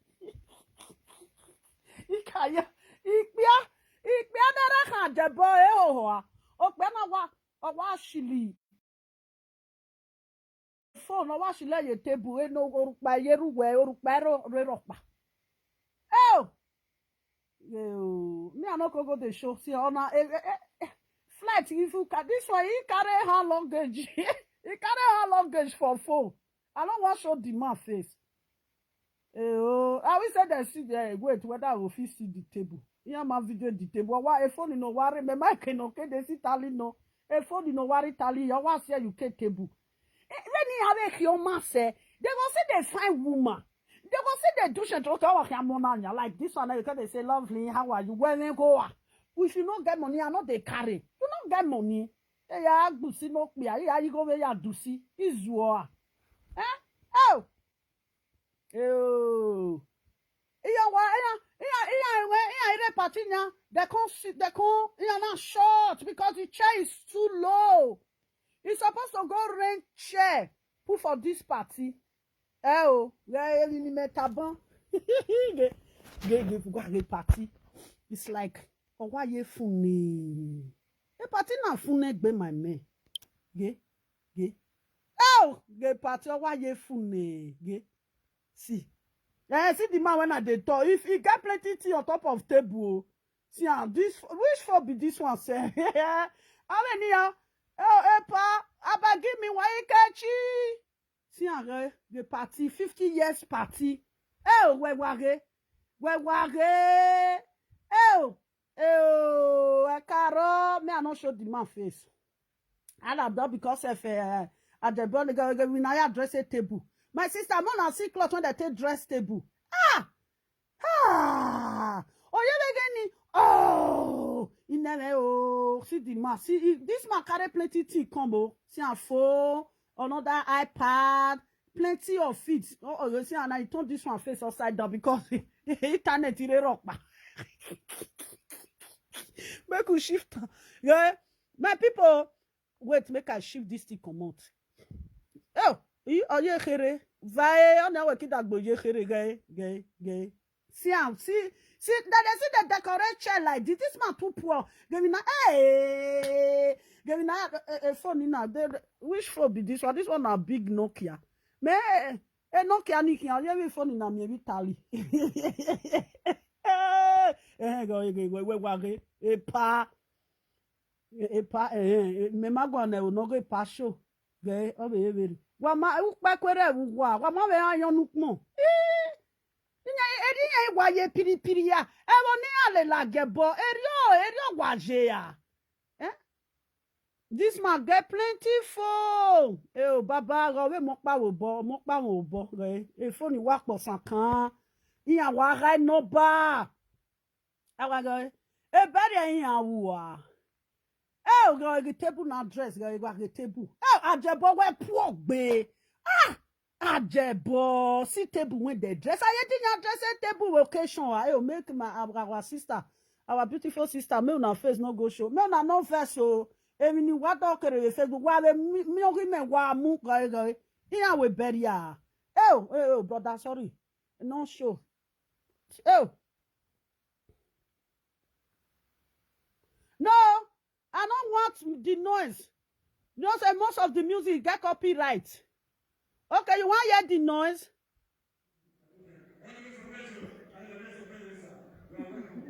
He carry, he kpia, he kpia naira kan jebo, eh, ho, ho, ah. O kpia na wa, o wa shili. Phone, o wa shile ye table, eh, no, orukpa ye ruwe, orukpa ro, re rokpa. Oh! Yo, me, I no go go the show. See, on a, eh, eh, eh, eh, flight, if you ca-, this one, he carry her luggage. He carry her luggage for phone. I don't want show the man face. Eh, oh, I will say that see there, wait, whether I will fit see the table. Yeah, my video the table. Why a phone no worry? Me, my can okay, they see tally no. A phone no worry tally. You want see you can table. Eh, when he have a human say, they go say they find woman. They go say they do shit. Okay, okay, I'm on, like this one. You can they say, "Lovely, how are you? Where we go? Ah, if you no get money, I no dey carry. You no get money." Eh, ya, do see no clear. Yeah, you go where you do see. Is you are. Eh? Oh. Oh. Iya wa, iya, iya, iya, we, iya, ire party nya. They can't sit, they can't, iya, na short because the chair is too low. It's supposed to go rent chair, put for this party. Eh, oh, yeah, yeah, ni metaban. Ge, ge, ge, go, ge party. It's like, oh, why you funny? A party na funny, be my man. Ge, ge. Oh, ge party, oh, why you funny? Ge. See. Eh, see the man when I dey talk. If he get plenty tea on top of table, oh, See am, this, which for be this one sef? How many are? Oh, epa, abeg give me one ikechi. See am, eh, the party, fifty years party. Oh, where were they? Where were they? Oh, oh, I can't. Me, I not show the man face. And I'm done because of uh, at the brother, we now dress a table. My sister, I'm not see cloth when they take dress table. Ah, ah, oh, yeah, again. Oh, he never. Oh, see the man. See, he, this man carry plenty thing come. Oh, see a phone, another iPad, plenty of it. Oh, oh, you see, and I turn this one face upside down because internet is rock. Make we shift. Yeah, my people, wait, make I shift this thing comot. Oh, you are here, here. Vae, on our kid that go here, here, gay, gay, gay. See am, see, see that they see the decorate chair like this. This man too poor. Give me na, hey, give me na a, a, a phone in now. They, which phone be this one? This one a big Nokia. Me, a Nokia Nikia. Yeah, me phone in now, me tally. Eh, go, go, go, go, go, go, epa. Epa, eh, eh, me ma go na o no go epa show. Ge, o be ebere. Wa ma u pa kwere u wa. Wa ma we ayon nu pon. Eh. Inya edi nya wa ye piri piri ya. E wo ni ale la ge bo. Eri o, eri o wa je ya. Eh? This man get plenty phone. Eh, oh, baba, go we mo pa wo bo, mo pa wo bo. Ge, e phone wa po san kan. Iya wa ga no ba. Awa go, e bari ayin awua. E o go, the table na dress, go, go, the table. E o, ajebo we poor gbe. Ah, ajebo, see table when they dress. I didn't dress a table occasion. I will make my, our, our sister, our beautiful sister, me una face no go show. Me una no face so. Emi ni wa do kere we Facebook. Wa we mi, mi o ki me wa mu, go, go. Iya we bury ya. E o, e o, brother, sorry. No show. E o. No, I don't want the noise. You know, say most of the music get copyright. Okay, you want hear the noise?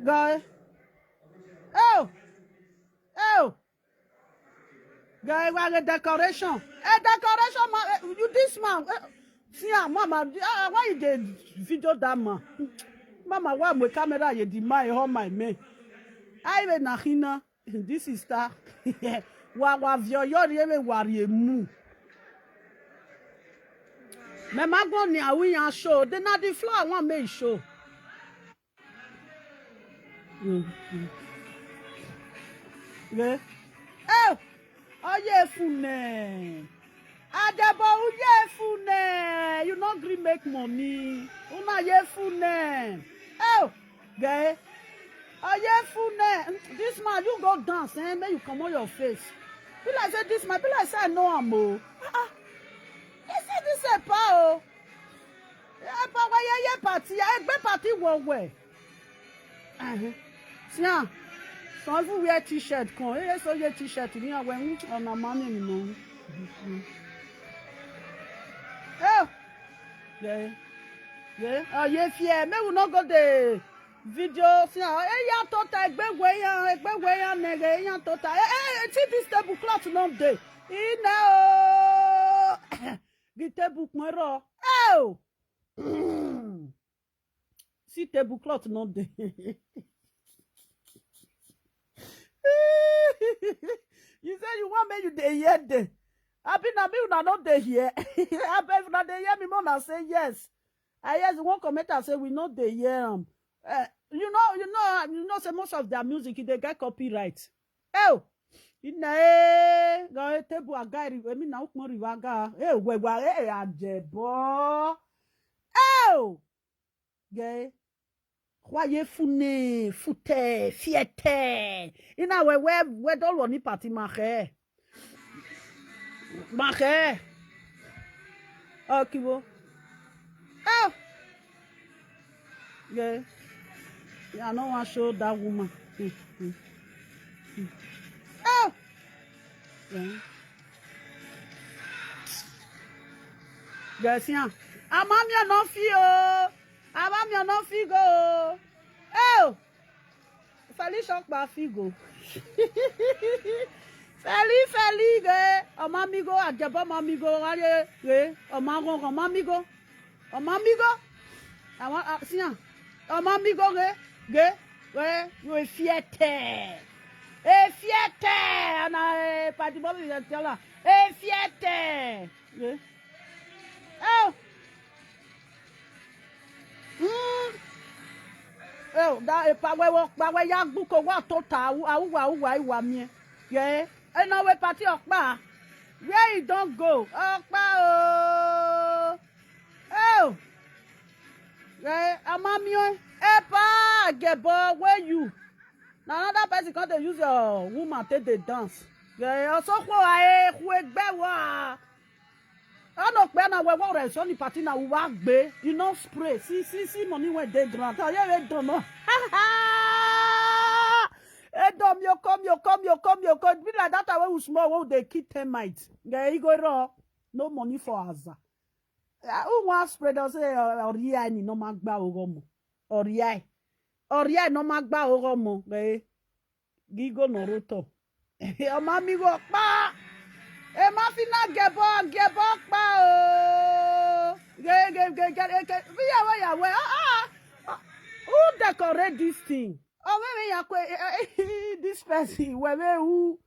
Guy. Oh, oh. Guy, we are the decoration. A decoration, man. Eh, you this man. Eh, see, ah, mama, ah, why you dey video that man? Mama, why my camera you the my all my men? I even na hina. This is star. Wa wa vio yo ri ewe wa ri emu. Me ma go ni awi yan show. Then na the floor I want me show. Mm, mm. Yeah. Oh, oye fune. Adebo, oye fune. You no gree make money. Una ye fune. Oh, gay. Oye fune. This man, you go dance, eh? Make you comot your face. Be like say this man, be like say I know am o. Ah, ah. He say this a pa o. Yeah, but why you party? I be party one way. Uh-huh. See, ah, some people wear t-shirt. Come, hey, so your t-shirt. Me, I went on a man in the moon. Oh, yeah, yeah. Oh, yeah, fear. Me will not go the video. See, ah, hey, ya tota, egbe we ya, egbe we ya, nege, ya tota. Hey, hey, see this tablecloth no dey. You know. The table tomorrow. Oh! See tablecloth no dey. You say you want me, you dey here there. I be na me una no dey here. I bet una dey hear me, una say yes. I hear one commenter say we no dey hear am. Eh, you know, you know, you know say most of their music, e dey get copyright. Oh, ina eh, go table agari, emi na ukmo rivaga. Eh, we wa eh ajebo. Oh, ge. Kwaye fune, fute, fiete. Ina we we we do lo ni party ma he. Ma he. Okibo. Oh. Yeah. Yeah, I no wan show that woman. Mm, mm, mm. Oh. Yeah. Guys, yeah. Amami no fi o. Amami no fi go. Oh. Feli Shokpa Figo. Feli, Feli, ge. Omamigo, Ajebo Mamigo, Aye, ge. Omago, Omamigo. Omamigo. I want, uh, see, ah. Omamigo, ge, ge, ge, you fiete. E fiete. And I, Paddy Bobby, you tell her. E fiete. Ge. Oh. Mm. Oh, da e pa we wo pa we ya gbu ko wa to ta u a u wa u wa i wa mi. Yeah. E na we party Okpa. Where he don go? Okpa o. Oh. Yeah, amami o. E pa gebo where you? Na another person come dey use your woman take dey dance. Yeah, also kwa e ku egbe wa. Ano pe na we wo re so ni party na wa gbe. You no spray. See, see, see money wey dey ground. Aye we don no. E don mi o come, mi o come, mi o come, mi o come. Be like that time wey we small, wey we dey kill termite. Yeah, e go raw. No money for Aza. Uh, who wan spray don say Oria ni no ma gba ogomo. Oria. Oria no ma gba ogomo. Eh. Gigo no roto. Omamigo pa. E ma fina gebo, gebo pa o. Ge, ge, ge, ge, ge. Yawe, yawe. Ah, ah. Ah. Who decorate this thing? Oh, wait, wait, yakwe. This person. Wait, wait, who?